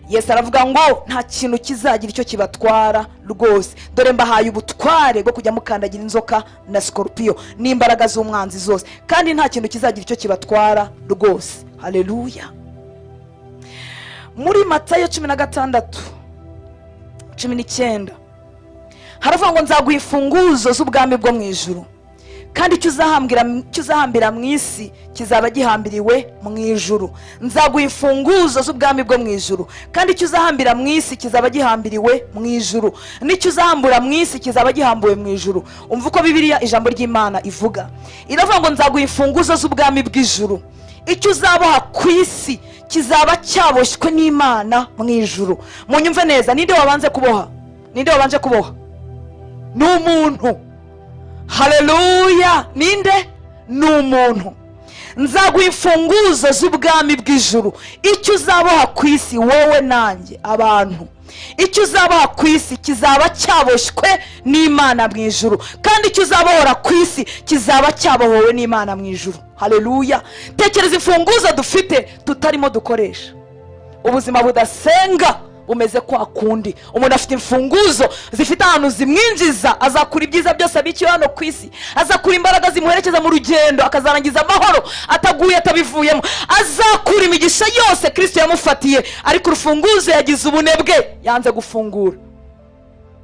Yesu aravuga ngo nta kintu kizagira icyo kibatwara rwose. "Dore mbahaye ubutware bwo kujya mukandagira inzoka na sikorupiyo n'imbaraga z'umwanzi zose, kandi nta kintu kizagira icyo kibatwara rwose." Haleluya! Muri Matayo 16:19 haravuga ngo: "Nzaguha imfunguzo z'ubwami bwo mu ijuru, kandi icyo uzahambira mu isi kizaba gihambiriwe mu ijuru." Nzaguha imfunguzo z'ubwami bwo mu ijuru, kandi icyo uzahambira mu isi kizaba gihambiriwe mu ijuru, n'icyo uzahambura mu isi kizaba gihambuwe mu ijuru. Umva uko Bibiliya, ijambo ry'Imana ivuga, iravuga ngo: "Nzaguha imfunguzo z'ubwami bw'ijuru, icyo uzaboha ku isi kizaba cyaboshywe n'Imana mu ijuru." Munyumve neza, ninde wabanze kuboha? Ninde wabanje kuboha? Ni umuntu. Haleluya! Ninde? Ni umuntu. Nzaguha imfunguzo z'ubwami bw'ijuru, icyo uzaboha ku isi, wowe nanjye, abantu, icyo uzaboha ku isi kizaba cyaboshywe n'Imana mu ijuru, kandi icyo uzabohora ku isi kizaba cyabohowe n'Imana mu ijuru. Haleluya! Tekereza imfunguzo dufite tutarimo dukoresha. Ubuzima budasenga bumeze kwa kundi umuntu afite imfunguzo zifite ahantu zimwinjiza, azakura ibyiza byose abikiwe hano ku isi, azakura imbaraga zimuherekeza mu rugendo akazarangiza amahoro ataguye, atabivuyemo, azakura imigisha yose Kirisito yamufatiye, ariko urufunguzo yagize ubunebwe, yanze gufungura.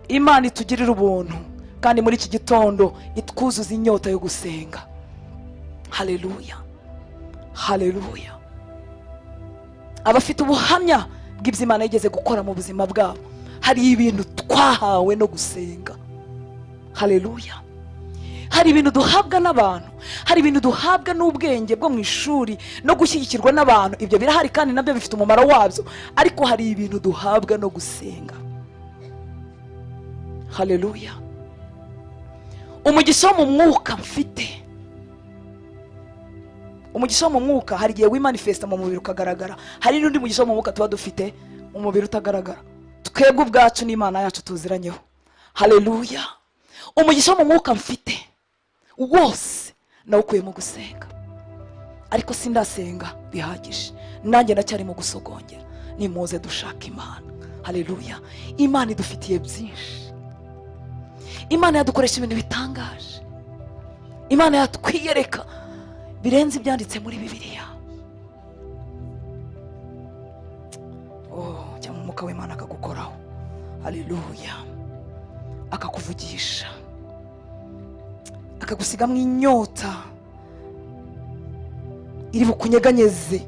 Imana itugirire ubuntu, kandi muri iki gitondo itwuzuza inyota yo gusenga. Haleluya, haleluya! Abafite ubuhamya bw'ibyo Imana yigeze gukora mu buzima bwabo, hari ibintu twahawe no gusenga. Haleluya! Hari ibintu duhabwa n'abantu, hari ibintu duhabwa n'ubwenge bwo mu ishuri no gushyigikirwa n'abantu. Ibyo birahari kandi nabyo bifite umumaro wabyo, ariko hari ibintu duhabwa no gusenga. Haleluya! Umugisha wo mu mwuka mfite, umugisha wo mu mwuka hari igihe wimanifesta mu mubiri ukagaragara. Hari n'undi mugisha wo mu mwuka tuba dufite mu mubiri utagaragara, twebwe ubwacu n'Imana yacu tuziranyeho. Haleluya! Umugisha wo mu mwuka mfite wose nawukuye mu gusenga, ariko sindasenga bihagije, nanjye ndacyari mu gusogongera. Nimuze dushaka Imana. Haleluya! Imana idufitiye byinshi, Imana yadukoresha ibintu bitangaje, Imana yatwiyereka birenze ibyanditse muri Bibiliya. Oh, cyangwa umwuka w'Imana akagukoraho. Haleluya! Akakuvugisha, akagusigamo inyota iri bukunyeganyeze,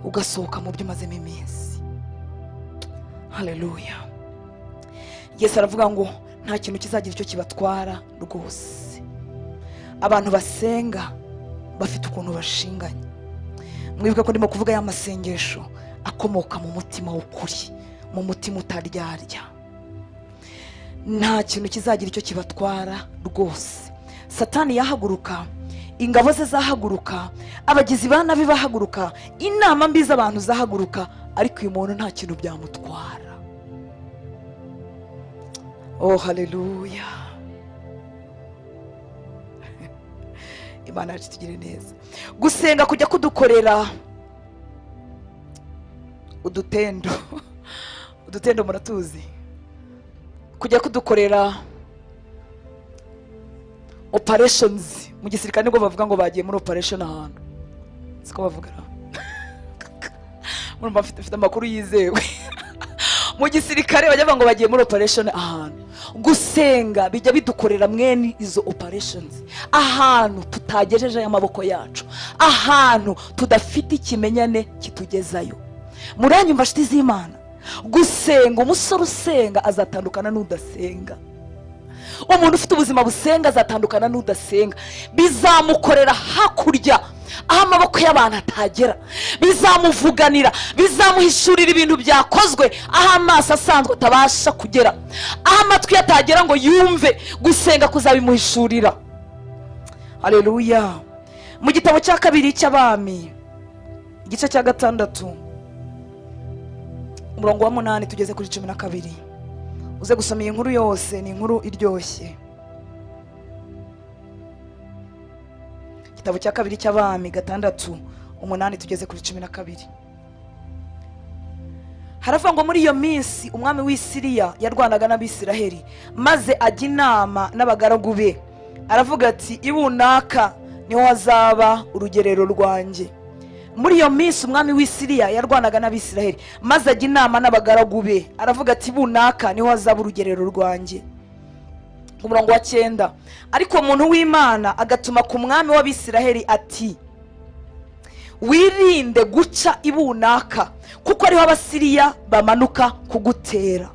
ugasohoka mu byo umazemo iminsi. Haleluya! Yesu aravuga ngo nta kintu kizagira icyo kibatwara rwose. Abantu basenga bafite ukuntu bashinganye. Mwibuke ko ndimo kuvuga ya masengesho akomoka mu mutima w'ukuri, mu mutima utaryarya. Nta kintu kizagira icyo kibatwara rwose. Satani yahaguruka, ingabo ze zahaguruka, abagizi ba nabi bahaguruka, inama mbi z'abantu zahaguruka, ariko uyu muntu nta kintu byamutwara. Oh, haleluya! Imana yacu itugire neza. Gusenga kujya kudukorera udutendo, udutendo muratuzi, kujya kudukorera operations. Mu gisirikare nibwo bavuga ngo bagiye muri operation ahantu, siko bavuga? Murumva mfite amakuru yizewe. Mu gisirikare bajya bavuga ngo bagiye muri operation ahantu. Gusenga bijya bidukorera mwene izo operations ahantu tutagejeje amaboko yacu, ahantu tudafite ikimenyane kitugezayo. Muranyumva, nshuti z'Imana? Gusenga, umusore usenga azatandukana n'udasenga, umuntu ufite ubuzima busenga azatandukana n'udasenga. Bizamukorera hakurya. aho amaboko y'abantu atagera, bizamuvuganira, bizamuhishurira ibintu byakozwe aho amaso asanzwe atabasha kugera, aho amatwi atagera ngo yumve. Gusenga kuzabimuhishurira. Haleluya. Mu gitabo cya kabiri cy'Abami igice cya 6 umurongo wa 8 tugeze kuri 12, uze gusoma iyi nkuru yose, ni inkuru iryoshye. Igitabo cya kabiri cy'Abami 6 8 tugeze kuri 12. Haravuga ngo muri iyo minsi umwami w'i Siriya yarwanaga n'Abisiraheli, maze ajya inama n'abagaragu be, aravuga ati ibunaka niho hazaba urugerero rwanjye. Muri iyo minsi umwami w'i Siriya yarwanaga n'Abisiraheli, maze ajya inama n'abagaragu be, aravuga ati ibunaka niho hazaba urugerero rwanjye. Ku murongo wa 9, ariko umuntu w'Imana agatuma ku mwami w'Abisiraheli ati wirinde guca ibunaka, kuko ariho Abasiriya bamanuka kugutera.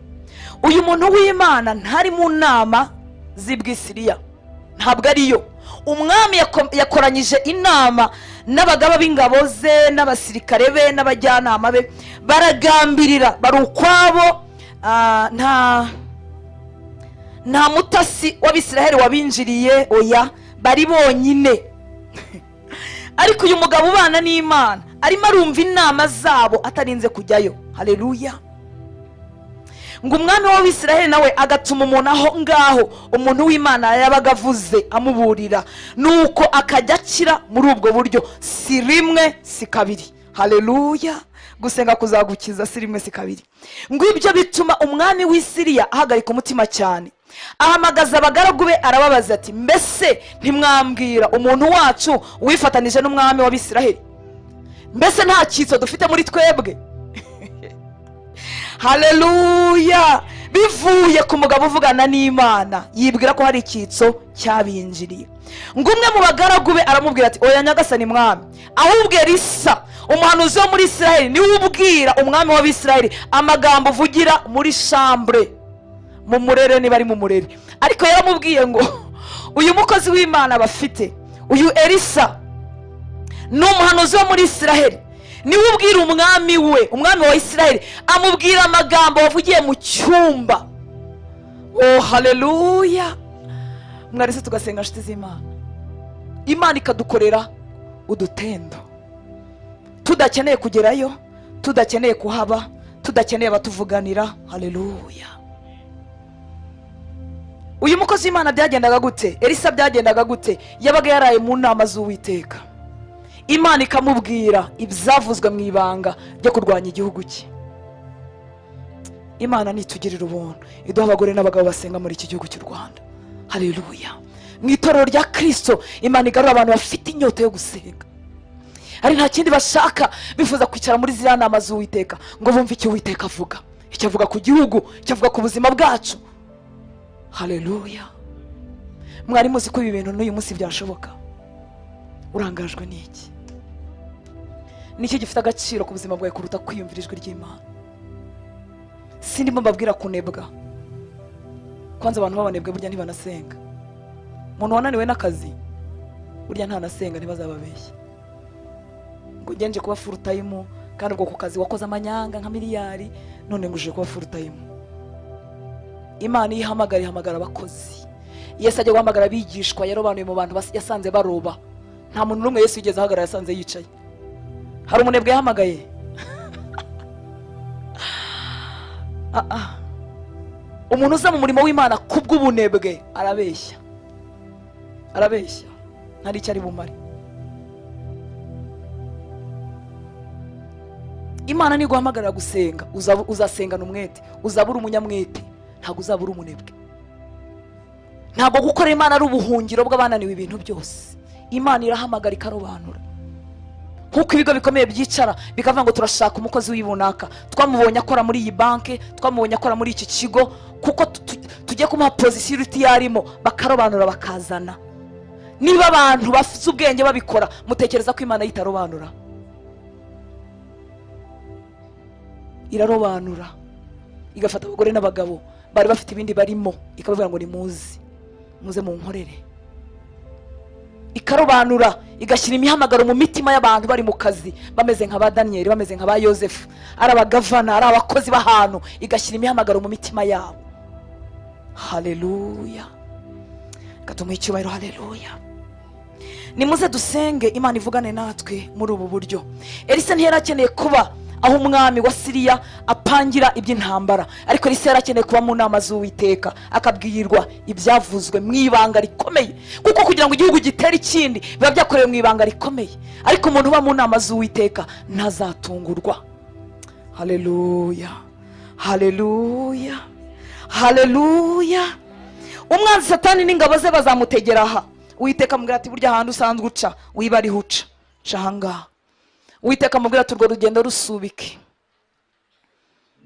Uyu muntu w'Imana ntari mu nama z'Ibwisiriya, ntabwo ariyo. Umwami yakoranyije inama n'abagaba b'ingabo ze n'abasirikare be n'abajyanama be, baragambirira bari ukwabo. Nta mutasi w'Abisiraheli wabinjiriye, oya, bari bonyine. Ariko uyu mugabo ubana n'Imana arimo arumva inama zabo atarinze kujyayo. Haleluya. Ngo umwami w'Abisiraheli nawe agatuma umuntu aho ngaho umuntu w'Imana yabaga avuze amuburira, nuko akajya akira muri ubwo buryo, si rimwe si kabiri. Haleluya. Gusenga kuzagukiza si rimwe si kabiri. Ngo ibyo bituma umwami w'i Siriya ahagarika umutima cyane, ahamagaza abagaragu be arababaza ati mbese ntimwambwira umuntu wacu wifatanije n'umwami w'Abisiraheli? Mbese nta cyitso dufite muri twebwe? Haleluya. Bivuye ku mugabo uvugana n'Imana, yibwira ko hari icyitso cyabinjiriye. Ngo umwe mu bagaragu be aramubwira ati oya nyagasani mwami, ahubwo Elisa umuhanuzi wo muri Isiraheli niwe ubwira umwami w'Abisiraheli amagambo uvugira muri chambre mu murere, niba ari mu murere. Ariko yaramubwiye ngo uyu mukozi w'Imana bafite, uyu Elisa ni umuhanuzi wo muri Isiraheli, niwe ubwira umwami we, umwami wa Isiraheli, amubwira amagambo wavugiye mu cyumba. Oh haleluya. Mwarese tugasenga nshuti z'Imana, Imana ikadukorera udutendo tudakeneye kugerayo, tudakeneye kuhaba, tudakeneye abatuvuganira. Haleluya. Uyu mukozi w'Imana byagendaga gute? Elisa byagendaga gute? Yabaga yaraye mu nama z'Uwiteka, Imana ikamubwira ibyavuzwe mu ibanga ryo kurwanya igihugu cye. Imana nitugirira ubuntu iduha abagore n'abagabo basenga muri iki gihugu cy'u Rwanda. Haleluya. Mu itorero rya Kristo Imana igarura abantu bafite inyota yo gusenga, ari nta kindi bashaka, bifuza kwicara muri ziriya nama z'Uwiteka ngo bumve icyo Uwiteka avuga, icyo avuga ku gihugu, icyo avuga ku buzima bwacu. Haleluya. Mwari muzi ko ibi bintu n'uyu munsi byashoboka? Urangajwe n'iki? Niki gifite agaciro ku buzima bwawe kuruta kwiyumvira ijwi ry'Imana? Sindimo mbabwira kunebwa. Kwanza abantu babanebwe burya ntibanasenga. Umuntu wananiwe n'akazi burya ntanasenga, ntibazababeshye ngo ngenje kuba full time, kandi ubwo ku kazi wakoze amanyanga nka miliyari, none nguje kuba full time. Imana ihamagara, ihamagara abakozi. Yesu ajya guhamagara abigishwa, yarobanuye mu bantu yasanze baroba. Nta muntu n'umwe Yesu yigeze ahagarara yasanze yicaye. Hari umunebwe yahamagaye? Umuntu uza mu murimo w'Imana kubw'ubunebwe arabeshya, arabeshya, ntari icyo ari bumare. Imana niguhamagarira gusenga, uzasengana umwete, uzabura umunyamwete, ntabwo uzabura umunebwe. Ntabwo gukora Imana ari ubuhungiro bw'abananiwe ibintu byose. Imana irahamagara ikarobanura. Nkuko ibigo bikomeye byicara bikavuga ngo turashaka umukozi w'ibunaka, twamubonye akora muri iyi banki, twamubonye akora muri iki kigo, kuko tugiye kumuha position yarimo, bakarobanura bakazana. Niba abantu bafite ubwenge babikora, mutekereza ko Imana yitarobanura? Irarobanura, igafata abagore n'abagabo bari bafite ibindi barimo, ikababwira ngo nimuze, muze munkorere. Ikarobanura, igashyira imihamagaro mu mitima y'abantu bari mu kazi, bameze nka ba Daniyeli, bameze nka ba Yosefu, ari abagavana, ari abakozi b'ahantu, igashyira imihamagaro mu mitima yabo. Haleluya, gatumuha icyubahiro. Haleluya. Nimuze dusenge Imana ivugane natwe muri ubu buryo. Elisa ntiyari akeneye kuba aho umwami wa Siriya apangira iby'intambara, ariko Elisa yari akeneye kuba mu nama z'Uwiteka, akabwirwa ibyavuzwe mu ibanga rikomeye, kuko kugira ngo igihugu gitere ikindi biba byakorewe mu ibanga rikomeye. Ariko umuntu uba mu nama z'Uwiteka ntazatungurwa. Haleluya, haleluya, haleluya. Umwanzi Satani n'ingabo ze bazamutegera aha. Uwiteka amubwira ati burya ahantu usanzwe uca wiba ariho uca, ca ahangaha. Uwiteka amubwira ati urwo rugendo rusubike.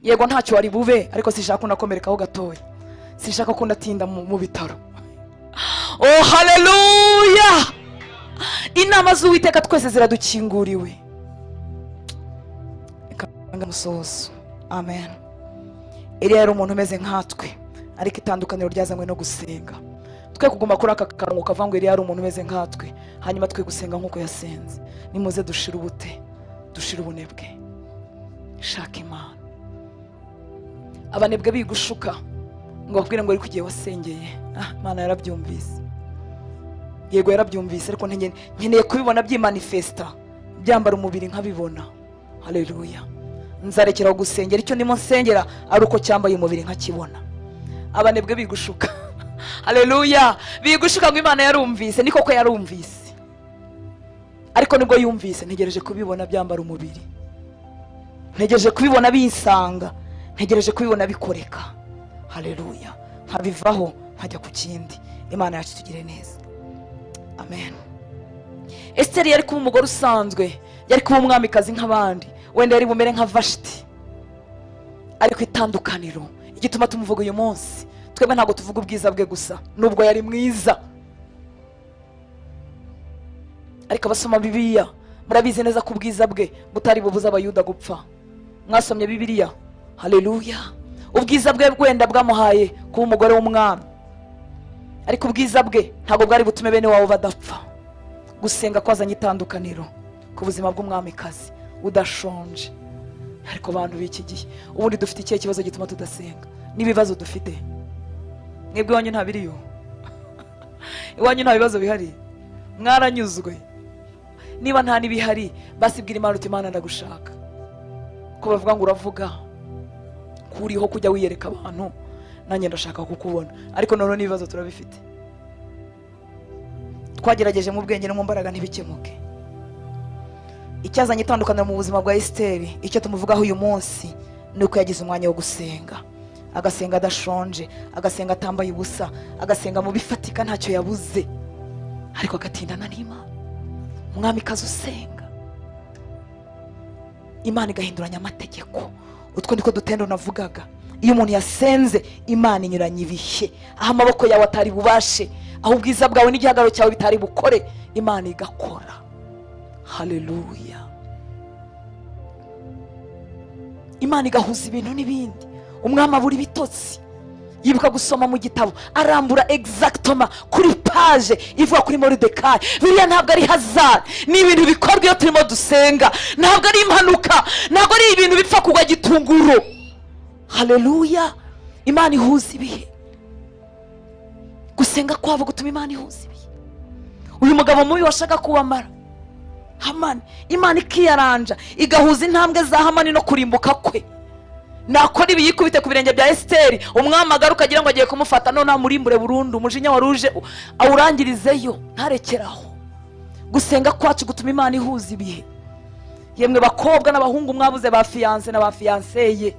Yego ntacyo wari bube, ariko sinshaka ko unakomerekaho gatoya, sinshaka ko unatinda mu bitaro. Oh haleluya. Inama z'Uwiteka twese ziradukinguriwe. Reka musozo. Amen. Eliya yari umuntu umeze nkatwe, ariko itandukaniro ryazanywe no gusenga. Twe kuguma kuri aka karongo kavuga ngo Eliya yari umuntu umeze nkatwe, hanyuma twe gusenga nk'uko yasenze. Nimuze dushire ubute, dushire ubunebwe, shaka Imana. Abanebwe bigushuka ngo bakubwire ngo ariko igihe wasengeye, Imana yarabyumvise. Yego yarabyumvise, ariko nkeneye kubibona byimanifesta, byambara umubiri nkabibona. Haleluya. Nzarekera gusengera icyo ndimo nsengera ari uko cyambaye umubiri nkakibona. Abanebwe bigushuka. Haleluya. Bigushuka ngo Imana yarumvise, ni koko yarumvise, ariko nibwo yumvise ntegereje kubibona byambara umubiri, ntegereje kubibona binsanga, ntegereje kubibona bikoreka. Haleluya. Nkabivaho nkajya ku kindi. Imana yacu tugire neza. Amen. Esiteri yari kuba umugore usanzwe, yari kuba umwamikazi nk'abandi, wenda yari bumere nka Vashiti. Ariko itandukaniro igituma tumuvuga uyu munsi, twebwe ntabwo tuvuga ubwiza bwe gusa, nubwo yari mwiza, ariko abasoma Bibiliya murabizi neza ko ubwiza bwe butari bubuza Abayuda gupfa. Mwasomye Bibiliya? Haleluya. Ubwiza bwe wenda bwamuhaye kuba umugore w'umwami, ariko ubwiza bwe ntabwo bwari butume bene wabo badapfa. Gusenga kwazanye itandukaniro ku buzima bw'umwamikazi udashonje. Ariko abantu b'iki gihe ubundi dufite ikihe kibazo gituma tudasenga? N'ibibazo dufite mwebwe iwanyu nta biriyo, iwanyu nta bibazo bihari, mwaranyuzwe. Niba nta n'ibihari basibwira Imana uti Imana ndagushaka. Ko bavuga ngo uravuga kuriho kujya wiyereka abantu, nanjye ndashaka kukubona. Ariko none n'ibibazo turabifite, twagerageje mu bwenge no mu mbaraga ntibikemuke. Icyazanye itandukaniro mu buzima bwa Esiteri, icyo tumuvugaho uyu munsi, ni uko yagize umwanya wo gusenga. Agasenga adashonje, agasenga atambaye ubusa, agasenga mu bifatika ntacyo yabuze, ariko agatindana n'Imana. Umwamikazi usenga, Imana igahinduranya amategeko. Utwo niko dutendo navugaga. Iyo umuntu yasenze, Imana inyuranya ibihe, aho amaboko yawe atari bubashe, aho ubwiza bwawe n'igihagararo cyawe bitari bukore, Imana igakora. Haleluya. Imana igahuza ibintu n'ibindi. Umwami abura ibitotsi, yibuka gusoma mu gitabo, arambura exactement kuri page ivuga kuri Moridekayi. Biriya ntabwo ari hazard, ni ibintu bikorwa iyo turimo dusenga, ntabwo ari impanuka, ntabwo ari ibintu bipfa kugwa gitunguru. Haleluya. Imana ihuza ibihe. Gusenga kwabo gutuma Imana ihuza ibihe. Uyu mugabo mubi washaka kubamara Hamani, Imana ikiyaranja igahuza intambwe za Hamani no kurimbuka kwe. Nakora ibi yikubite ku birenge bya Esiteri, umwami agaruka agira ngo agiye kumufata, none amurimbure burundu, umujinya waruje awurangirizeyo, ntarekeraho. Gusenga kwacu gutuma Imana ihuza ibihe. Yemwe bakobwa n'abahungu mwabuze ba fiance na ba fianceye,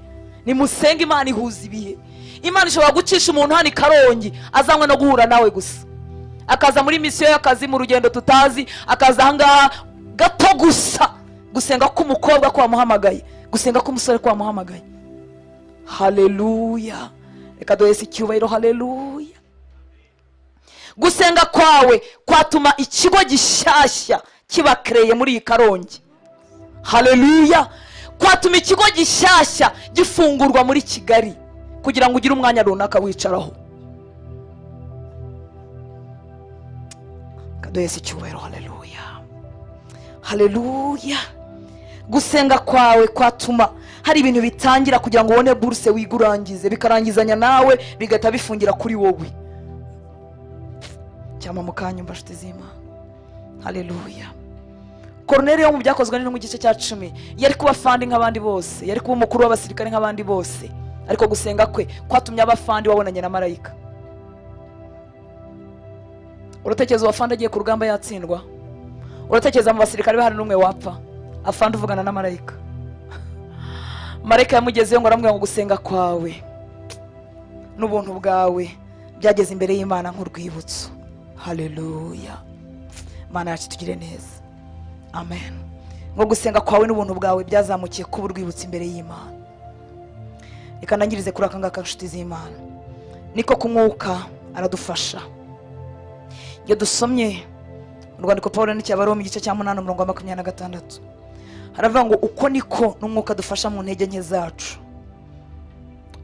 nimusenge Imana ihuza ibihe. Imana ishobora gucisha umuntu hano i Karongi azanywe no guhura nawe gusa, akaza muri misiyo y'akazi mu rugendo tutazi, akaza ahangaha gato gusa. Gusenga k'umukobwa ko wamuhamagaye, gusenga k'umusore ko wamuhamagaye. Haleluya. Reka duhese icyubahiro. Haleluya. Gusenga kwawe kwatuma ikigo gishyashya kibakereye muri iyi Karongi. Haleluya. Kwatuma ikigo gishyashya gifungurwa muri Kigali kugira ngo ugire umwanya runaka wicaraho. Duhese icyubahiro. Haleluya, haleluya. Gusenga kwawe kwatuma hari ibintu bitangira kugira ngo ubone buruse wige urangize, bikarangizanya nawe, bigahita bifungira kuri wowe. Cyangwa mukanyumva nshuti z'Imana. Haleluya. Koruneliyo mu byakozwe n'intumwa igice cya 10 yari kuba fandi nk'abandi bose, yari kuba umukuru w'abasirikare nk'abandi bose, ariko gusenga kwe kwatumye abafandi wabonanye na marayika. Uratekereza uwafandi agiye ku rugamba yatsindwa? Uratekereza mu basirikare be hari n'umwe wapfa? Afandi uvugana na marayika. Marayika yamugezeyo ngo aramubwira ngo gusenga kwawe n'ubuntu bwawe byageze imbere y'Imana nk'urwibutso. Haleluya. Mana yacu tugire neza. Amen. Ngo gusenga kwawe n'ubuntu bwawe byazamukiye kuba urwibutso imbere y'Imana. Reka ndangirize kuri aka ngaka nshuti z'Imana. Niko kumwuka aradufasha. Iyo dusomye urwandiko Pawulo yandikiye Abaroma igice cya 8 umurongo wa 26, haravuga ngo uko niko n'umwuka dufasha mu ntege nke zacu.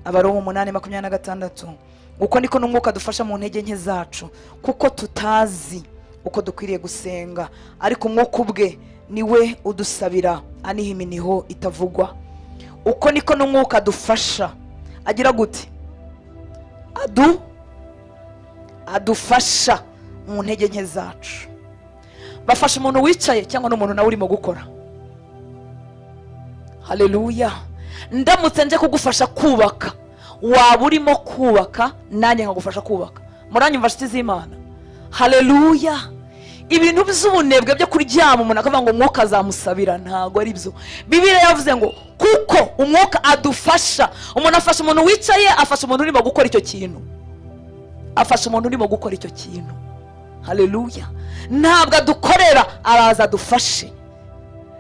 Abaroma 8:26, uko niko n'umwuka dufasha mu ntege nke zacu, kuko tutazi uko dukwiriye gusenga, ariko umwuka ubwe niwe udusabira aniha iminiho itavugwa. Uko niko n'umwuka dufasha, agira gute? Adufasha mu ntege nke zacu. Bafasha umuntu wicaye cyangwa n'umuntu nawe urimo gukora. Haleluya. Ndamutse nje kugufasha kubaka, waba urimo kubaka nanjye nkagufasha kubaka. Muranyumva nshuti z'Imana? Haleluya. Ibintu by'ubunebwe byo kuryama umuntu akavuga ngo umwuka azamusabira, ntago ari byo. Bibiliya yavuze ngo kuko umwuka adufasha. Umuntu afasha umuntu wicaye, afasha umuntu urimo gukora icyo kintu, afasha umuntu urimo gukora icyo kintu. Haleluya. Ntabwo adukorera, araza adufashe,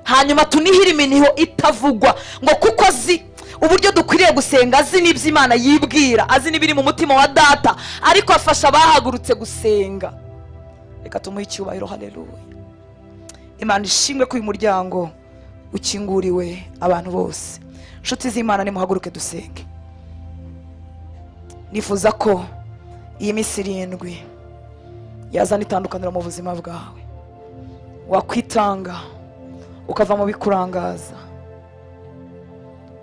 hanyuma tunihire iminiho itavugwa, ngo kuko azi uburyo dukwiriye gusenga, azi n'ibyo Imana yibwira, azi n'ibiri mu mutima wa data, ariko afasha abahagurutse gusenga. Reka tumuhe icyubahiro. Haleluya. Imana ishimwe ko uyu muryango ukinguriwe abantu bose. Nshuti z'Imana, nimuhaguruke dusenge. Nifuza ko iyi minsi 7 yazana itandukaniro mu buzima bwawe. Wakwitanga ukava mu bikurangaza,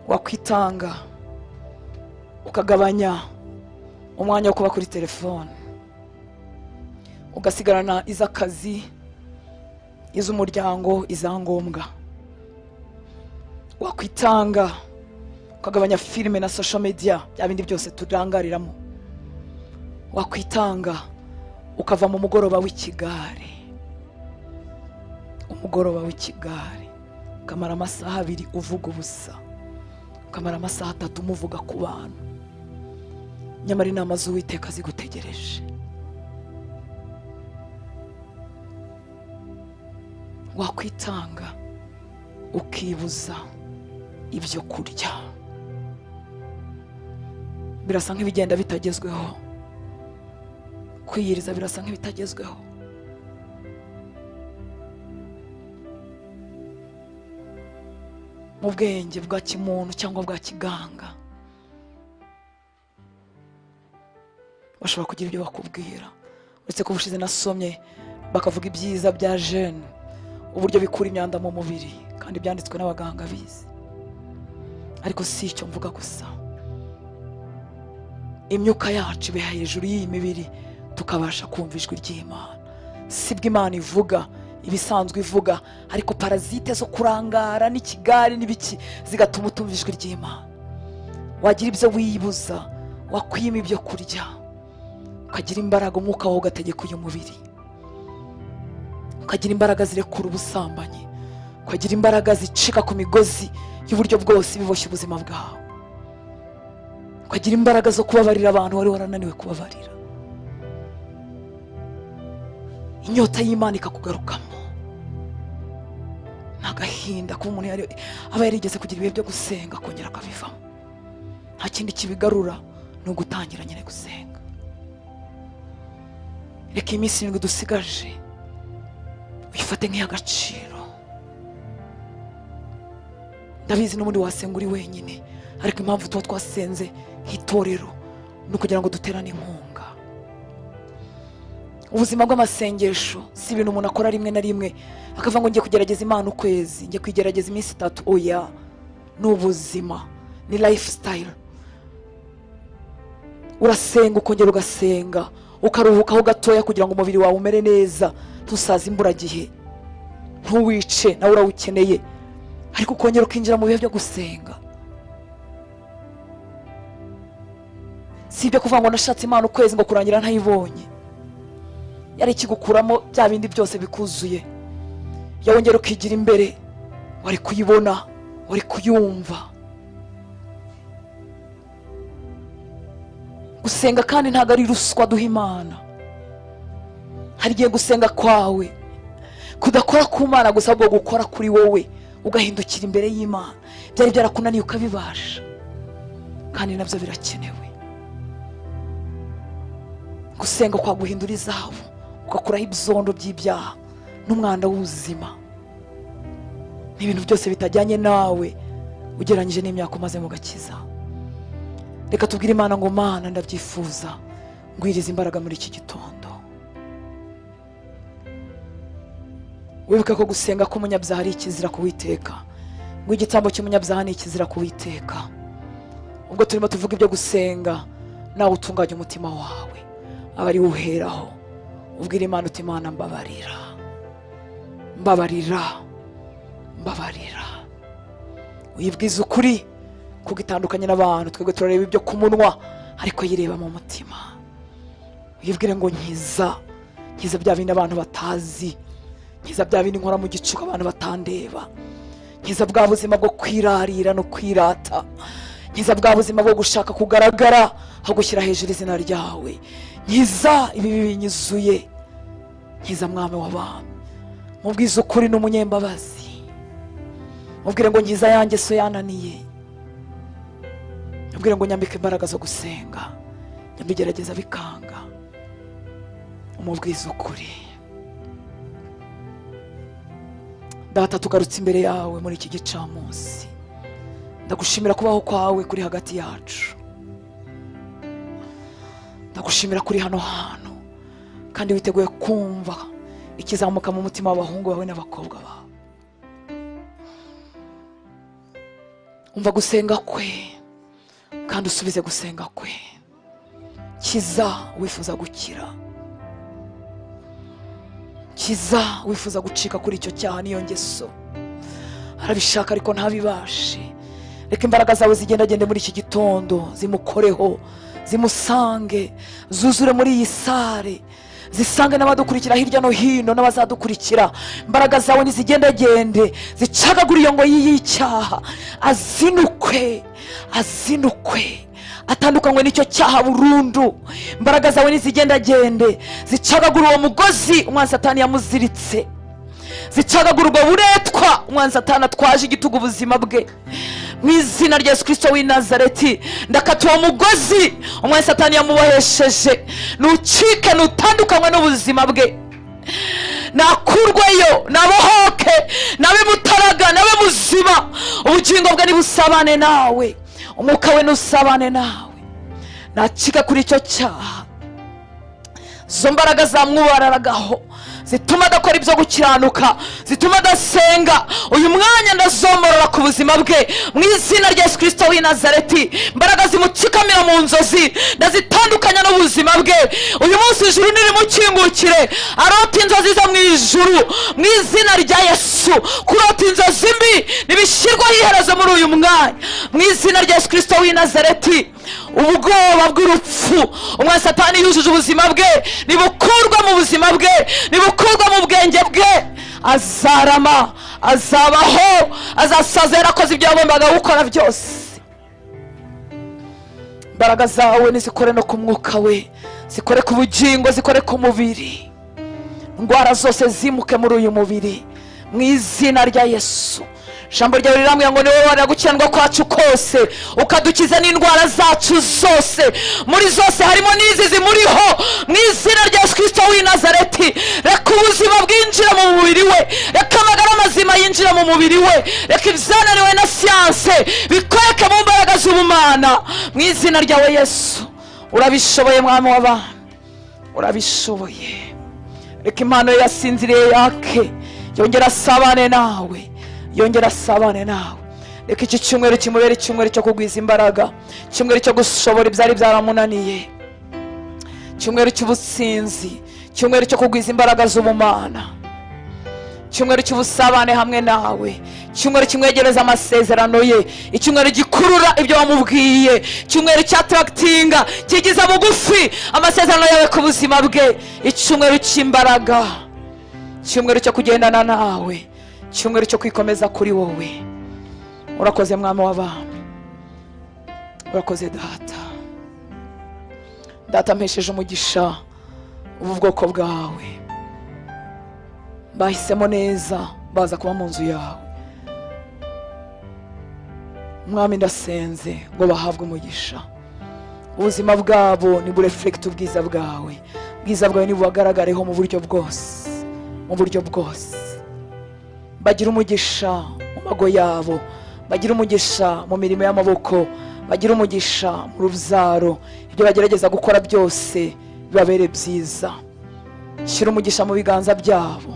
wakwitanga ukagabanya umwanya wo kuba kuri telefone, ugasigarana iz'akazi, iz'umuryango, izangombwa. Wakwitanga ukagabanya filime na social media, bya bindi byose turangariramo. Wakwitanga ukava mu mugoroba w'ikigare, umugoroba w'ikigare, ukamara amasaha 2 uvuga ubusa, ukamara amasaha 3 umuvuga ku bantu, nyamara inama z'Uwiteka zigutegereje. Wakwitanga ukibuza ibyo kurya, birasa nk'ibigenda bitagezweho. Kwiyiriza birasa nk'ibitagezweho. Mu bwenge bwa kimuntu cyangwa bwa kiganga bashobora kugira ibyo bakubwira. Uretse ko ubushize nasomye bakavuga ibyiza bya jeune, uburyo bikura imyanda mu mubiri, kandi byanditswe n'abaganga bize. Ariko si icyo mvuga gusa, imyuka yacu ibe hejuru y'iyi mibiri, tukabasha kumva ijwi ry'Imana. Sibwo Imana ivuga ibisanzwe ivuga, ariko parazite zo kurangara n'ikigari n'ibiki zigatuma utumva ijwi ry'Imana. Wagira ibyo wibuza, wakwima ibyo kurya, ukagira imbaraga, umwuka wawe ugategeka uyu mubiri, ukagira imbaraga zirekura ubusambanyi, ukagira imbaraga zicika ku migozi y'uburyo bwose biboshye ubuzima bwawe, ukagira imbaraga zo kubabarira abantu wari warananiwe kubabarira. Inyota y'Imana ikakugarukamo. N'agahinda kuba umuntu aba yarigeze kugira ibihe byo gusenga akongera akabivamo. Nta kindi kibigarura ni ugutangira nyine gusenga. Reka iminsi 7 dusigaje uyifate nk'iy'agaciro. Ndabizi n'ubundi wasenga uri wenyine, ariko impamvu tuba twasenze nk'itorero ni ukugira ngo duterane inkunga. Ubuzima bw'amasengesho si ibintu umuntu akora rimwe na rimwe akavuga ngo ngiye kugerageza Imana ukwezi, ngiye kwigerageza iminsi 3. Oya, ni ubuzima, ni lifestyle. Urasenga ukongera ugasenga, ukaruhukaho gatoya kugira ngo umubiri wawe umere neza, ntusaze imburagihe, ntuwice, nawe urawukeneye, ariko ukongera ukinjira mu bihe byo gusenga. Si ibyo kuvuga ngo nashatse Imana ukwezi ngo kurangira ntayibonye. Yari ikigukuramo bya bindi byose bikuzuye, yawongera ukigira imbere, wari kuyibona, wari kuyumva. Gusenga kandi ntabwo ari ruswa duha Imana. Hari igihe gusenga kwawe kudakora ku Mana gusa, ahubwo gukora kuri wowe, ugahindukira imbere y'Imana. Byari byarakunaniye ukabibasha, kandi nabyo birakenewe. Gusenga kwaguhindura izahabu, ugakuraho ibyondo by'ibyaha n'umwanda w'ubuzima n'ibintu byose bitajyanye nawe ugereranyije n'imyaka umaze mu gakiza. Reka tubwire Imana ngo Mana, ndabyifuza, ngwiriza imbaraga muri iki gitondo. Wibuke ko gusenga k'umunyabyaha ari ikizira kuwiteka, ngo igitambo cy'umunyabyaha ni ikizira kuwiteka. Ubwo turimo tuvuga ibyo gusenga, nawe utunganye umutima wawe, aba ari uheraho ubwira Imana uti Imana mbabarira, mbabarira, mbabarira. Uyibwiza ukuri kuko itandukanye n'abantu. Twebwe turareba ibyo ku munwa, ariko yireba mu mutima. Uyibwire ngo nkiza, nkiza bya bindi abantu batazi, nkiza bya bindi nkora mu gicuku abantu batandeba, nkiza bwa buzima bwo kwirarira no kwirata, nkiza bwa buzima bwo gushaka kugaragara aho gushyira hejuru izina ryawe, nkiza ibibi binyuzuye, nkiza mwami w'abami. Mubwize ukuri n'umunyembabazi, mubwire ngo nkiza yanjye so yananiye, mubwire ngo nyambike imbaraga zo gusenga, nyambigerageza bikanga. Umubwize ukuri. Data, tugarutse imbere yawe muri iki gicamunsi, ndagushimira kubaho kwawe kuri hagati yacu, ndagushimira kuri hano hantu, kandi witeguye kumva ikizamuka mu mutima w'abahungu bawe n'abakobwa bawe. Umva gusenga kwe kandi usubize gusenga kwe. Kiza wifuza gukira, kiza wifuza gucika kuri icyo cyaha n'iyo ngeso, arabishaka ariko ntabibashe. Reka imbaraga zawe zigendagende muri iki gitondo, zimukoreho, zimusange, zuzure muri iyi sare, zisange n'abadukurikira hirya no hino n'abazadukurikira. Imbaraga zawe nizigendagende, zicagagura iyo ngoyi y'icyaha, azinukwe, azinukwe, atandukanywe n'icyo cyaha burundu. Imbaraga zawe nizigendagende, zicagagura uwo mugozi umwanzi Satani yamuziritse, zicagagura ubwo buretwa umwanzi Satani atwaje igitugu ubuzima bwe. Mu izina rya Yesu Kristo w'i Nazareti, ndakata uwo mugozi umwanzi Satani yamubohesheje, nucike, nutandukanywe n'ubuzima bwe, nakurweyo, nabohoke, nabe mutaraga, nabe muzima. Ubugingo bwe nibusabane nawe, umwuka we nusabane nawe, nacika kuri icyo cyaha. Izo mbaraga zamwubararagaho zituma adakora ibyo gukiranuka, zituma adasenga, uyu mwanya ndazomorora ku buzima bwe mu izina rya Yesu Kristo w'i Nazareti. Imbaraga zimutsikamira mu nzozi ndazitandukanya n'ubuzima bwe. Uyu munsi ijuru nirimukingukire, arota inzozi zo mu ijuru mu izina rya Yesu. Kurota inzozi mbi nibishyirwaho iherezo muri uyu mwanya mu izina rya Yesu Kristo w'i Nazareti. Ubwoba bw'urupfu umwanzi Satani yujuje ubuzima bwe nibukurwa mu buzima bwe, nibukurwa mu bwenge bwe. Azarama, azabaho, azasaza yarakoze ibyo yagombaga gukora byose. Imbaraga zawe nizikore no ku mwuka we, zikore ku bugingo, zikore ku mubiri. Indwara zose zimuke muri uyu mubiri mu izina rya Yesu. Ijambo ryawe rirambwira ngo ni wowe waragukiranwa kwacu kose, ukadukiza n'indwara zacu zose. Muri zose harimo n'izi zimuriho mu izina rya Yesu Kristo w'i Nazareti. Reka ubuzima bwinjira mu mubiri we, reka amagara mazima yinjira mu mubiri we, reka ibyananiwe na siyanse bikoreke mu mbaraga z'ubumana mu izina ryawe Yesu. Urabishoboye mwami w'abami, urabishoboye. Reka impano ye yasinziriye yake, yongera asabane nawe, yongera asabane nawe. Reka iki cyumweru kimubere icyumweru cyo kugwiza imbaraga, icyumweru cyo gushobora ibyari byaramunaniye, icyumweru cy'ubutsinzi, icyumweru cyo kugwiza imbaraga z'ubumana, icyumweru cy'ubusabane hamwe nawe, icyumweru kimwegereza amasezerano ye, icyumweru gikurura ibyo wamubwiye, icyumweru cy'attractinga, kigiza bugufi amasezerano yawe ku buzima bwe, icyumweru cy'imbaraga, icyumweru cyo kugendana nawe, icyumweru cyo kwikomeza kuri wowe. Urakoze, Mwami w'abami, urakoze Data. Data, mpesheje umugisha ubu bwoko bwawe bahisemo neza baza kuba mu nzu yawe. Mwami, ndasenze ngo bahabwe umugisha. Ubuzima bwabo nibureflecte ubwiza bwawe. Ubwiza bwawe nibubagaragareho mu buryo bwose, mu buryo bwose. Bagira umugisha mu mago yabo, bagira umugisha mu mirimo y'amaboko, bagira umugisha mu rubyaro. Ibyo bagerageza gukora byose bibabere byiza. Shyira umugisha mu biganza byabo,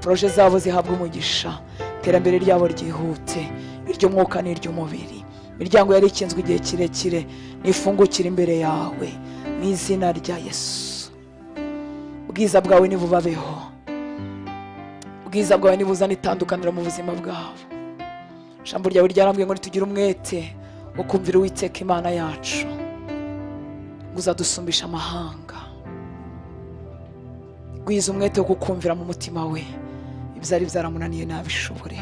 projets zabo zihabwa umugisha, iterambere ryabo ryihute, iry'umwuka n'iry'umubiri. Imiryango yari ikinzwe igihe kirekire nifungukire imbere yawe mu izina rya Yesu. Ubwiza bwawe nibubabeho, ubwiza bwawe nibuzana itandukaniro mu buzima bwabo. Ijambo ryawe ryarambwiye ngo nitugire umwete wo kumvira Uwiteka Imana yacu, ngo uzadusumbisha amahanga. Gwiza umwete wo kukumvira mu mutima we, ibyari byaramunaniye nabishobore,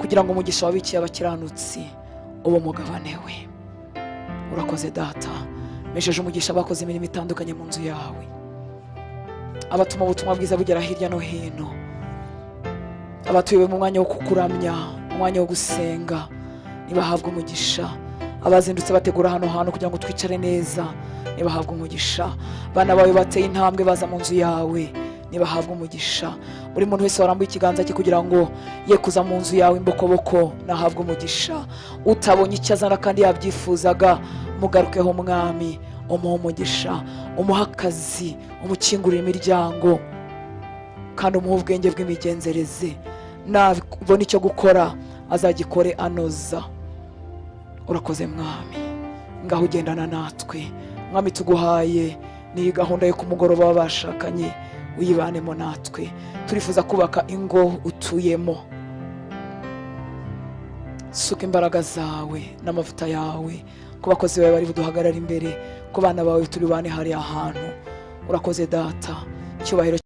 kugira ngo umugisha wabikiye abakiranutsi ube umugabane we. Urakoze, Data. Mesheje umugisha abakoze imirimo itandukanye mu nzu yawe, abatuma ubutumwa bwiza bugera hirya no hino, abatuye mu mwanya wo kukuramya, umwanya wo gusenga, nibahabwe umugisha. Abazindutse bategura hano hantu kugira ngo twicare neza, nibahabwe umugisha. Abana bawe bateye intambwe baza mu nzu yawe, nibahabwe umugisha. Buri muntu wese warambuye ikiganza cye kugira ngo ye kuza mu nzu yawe imbokoboko, nahabwe umugisha. Utabonye icyo azana kandi yabyifuzaga, mugarukeho, Mwami, umuhe umugisha, umuhe akazi, umukingurire imiryango, kandi umuhe ubwenge bw'imigenzereze. Nabona icyo gukora azagikore anoza. Urakoze, Mwami, ngaho ugendana natwe. Mwami, tuguhaye n'iyi gahunda yo ku mugoroba w'abashakanye, uyibanemo natwe. Turifuza kubaka ingo utuyemo. Suka imbaraga zawe n'amavuta yawe ku bakozi bawe bari buduhagarara imbere, ku bana bawe turi bane hariya hantu. Urakoze, Data. Icyubahiro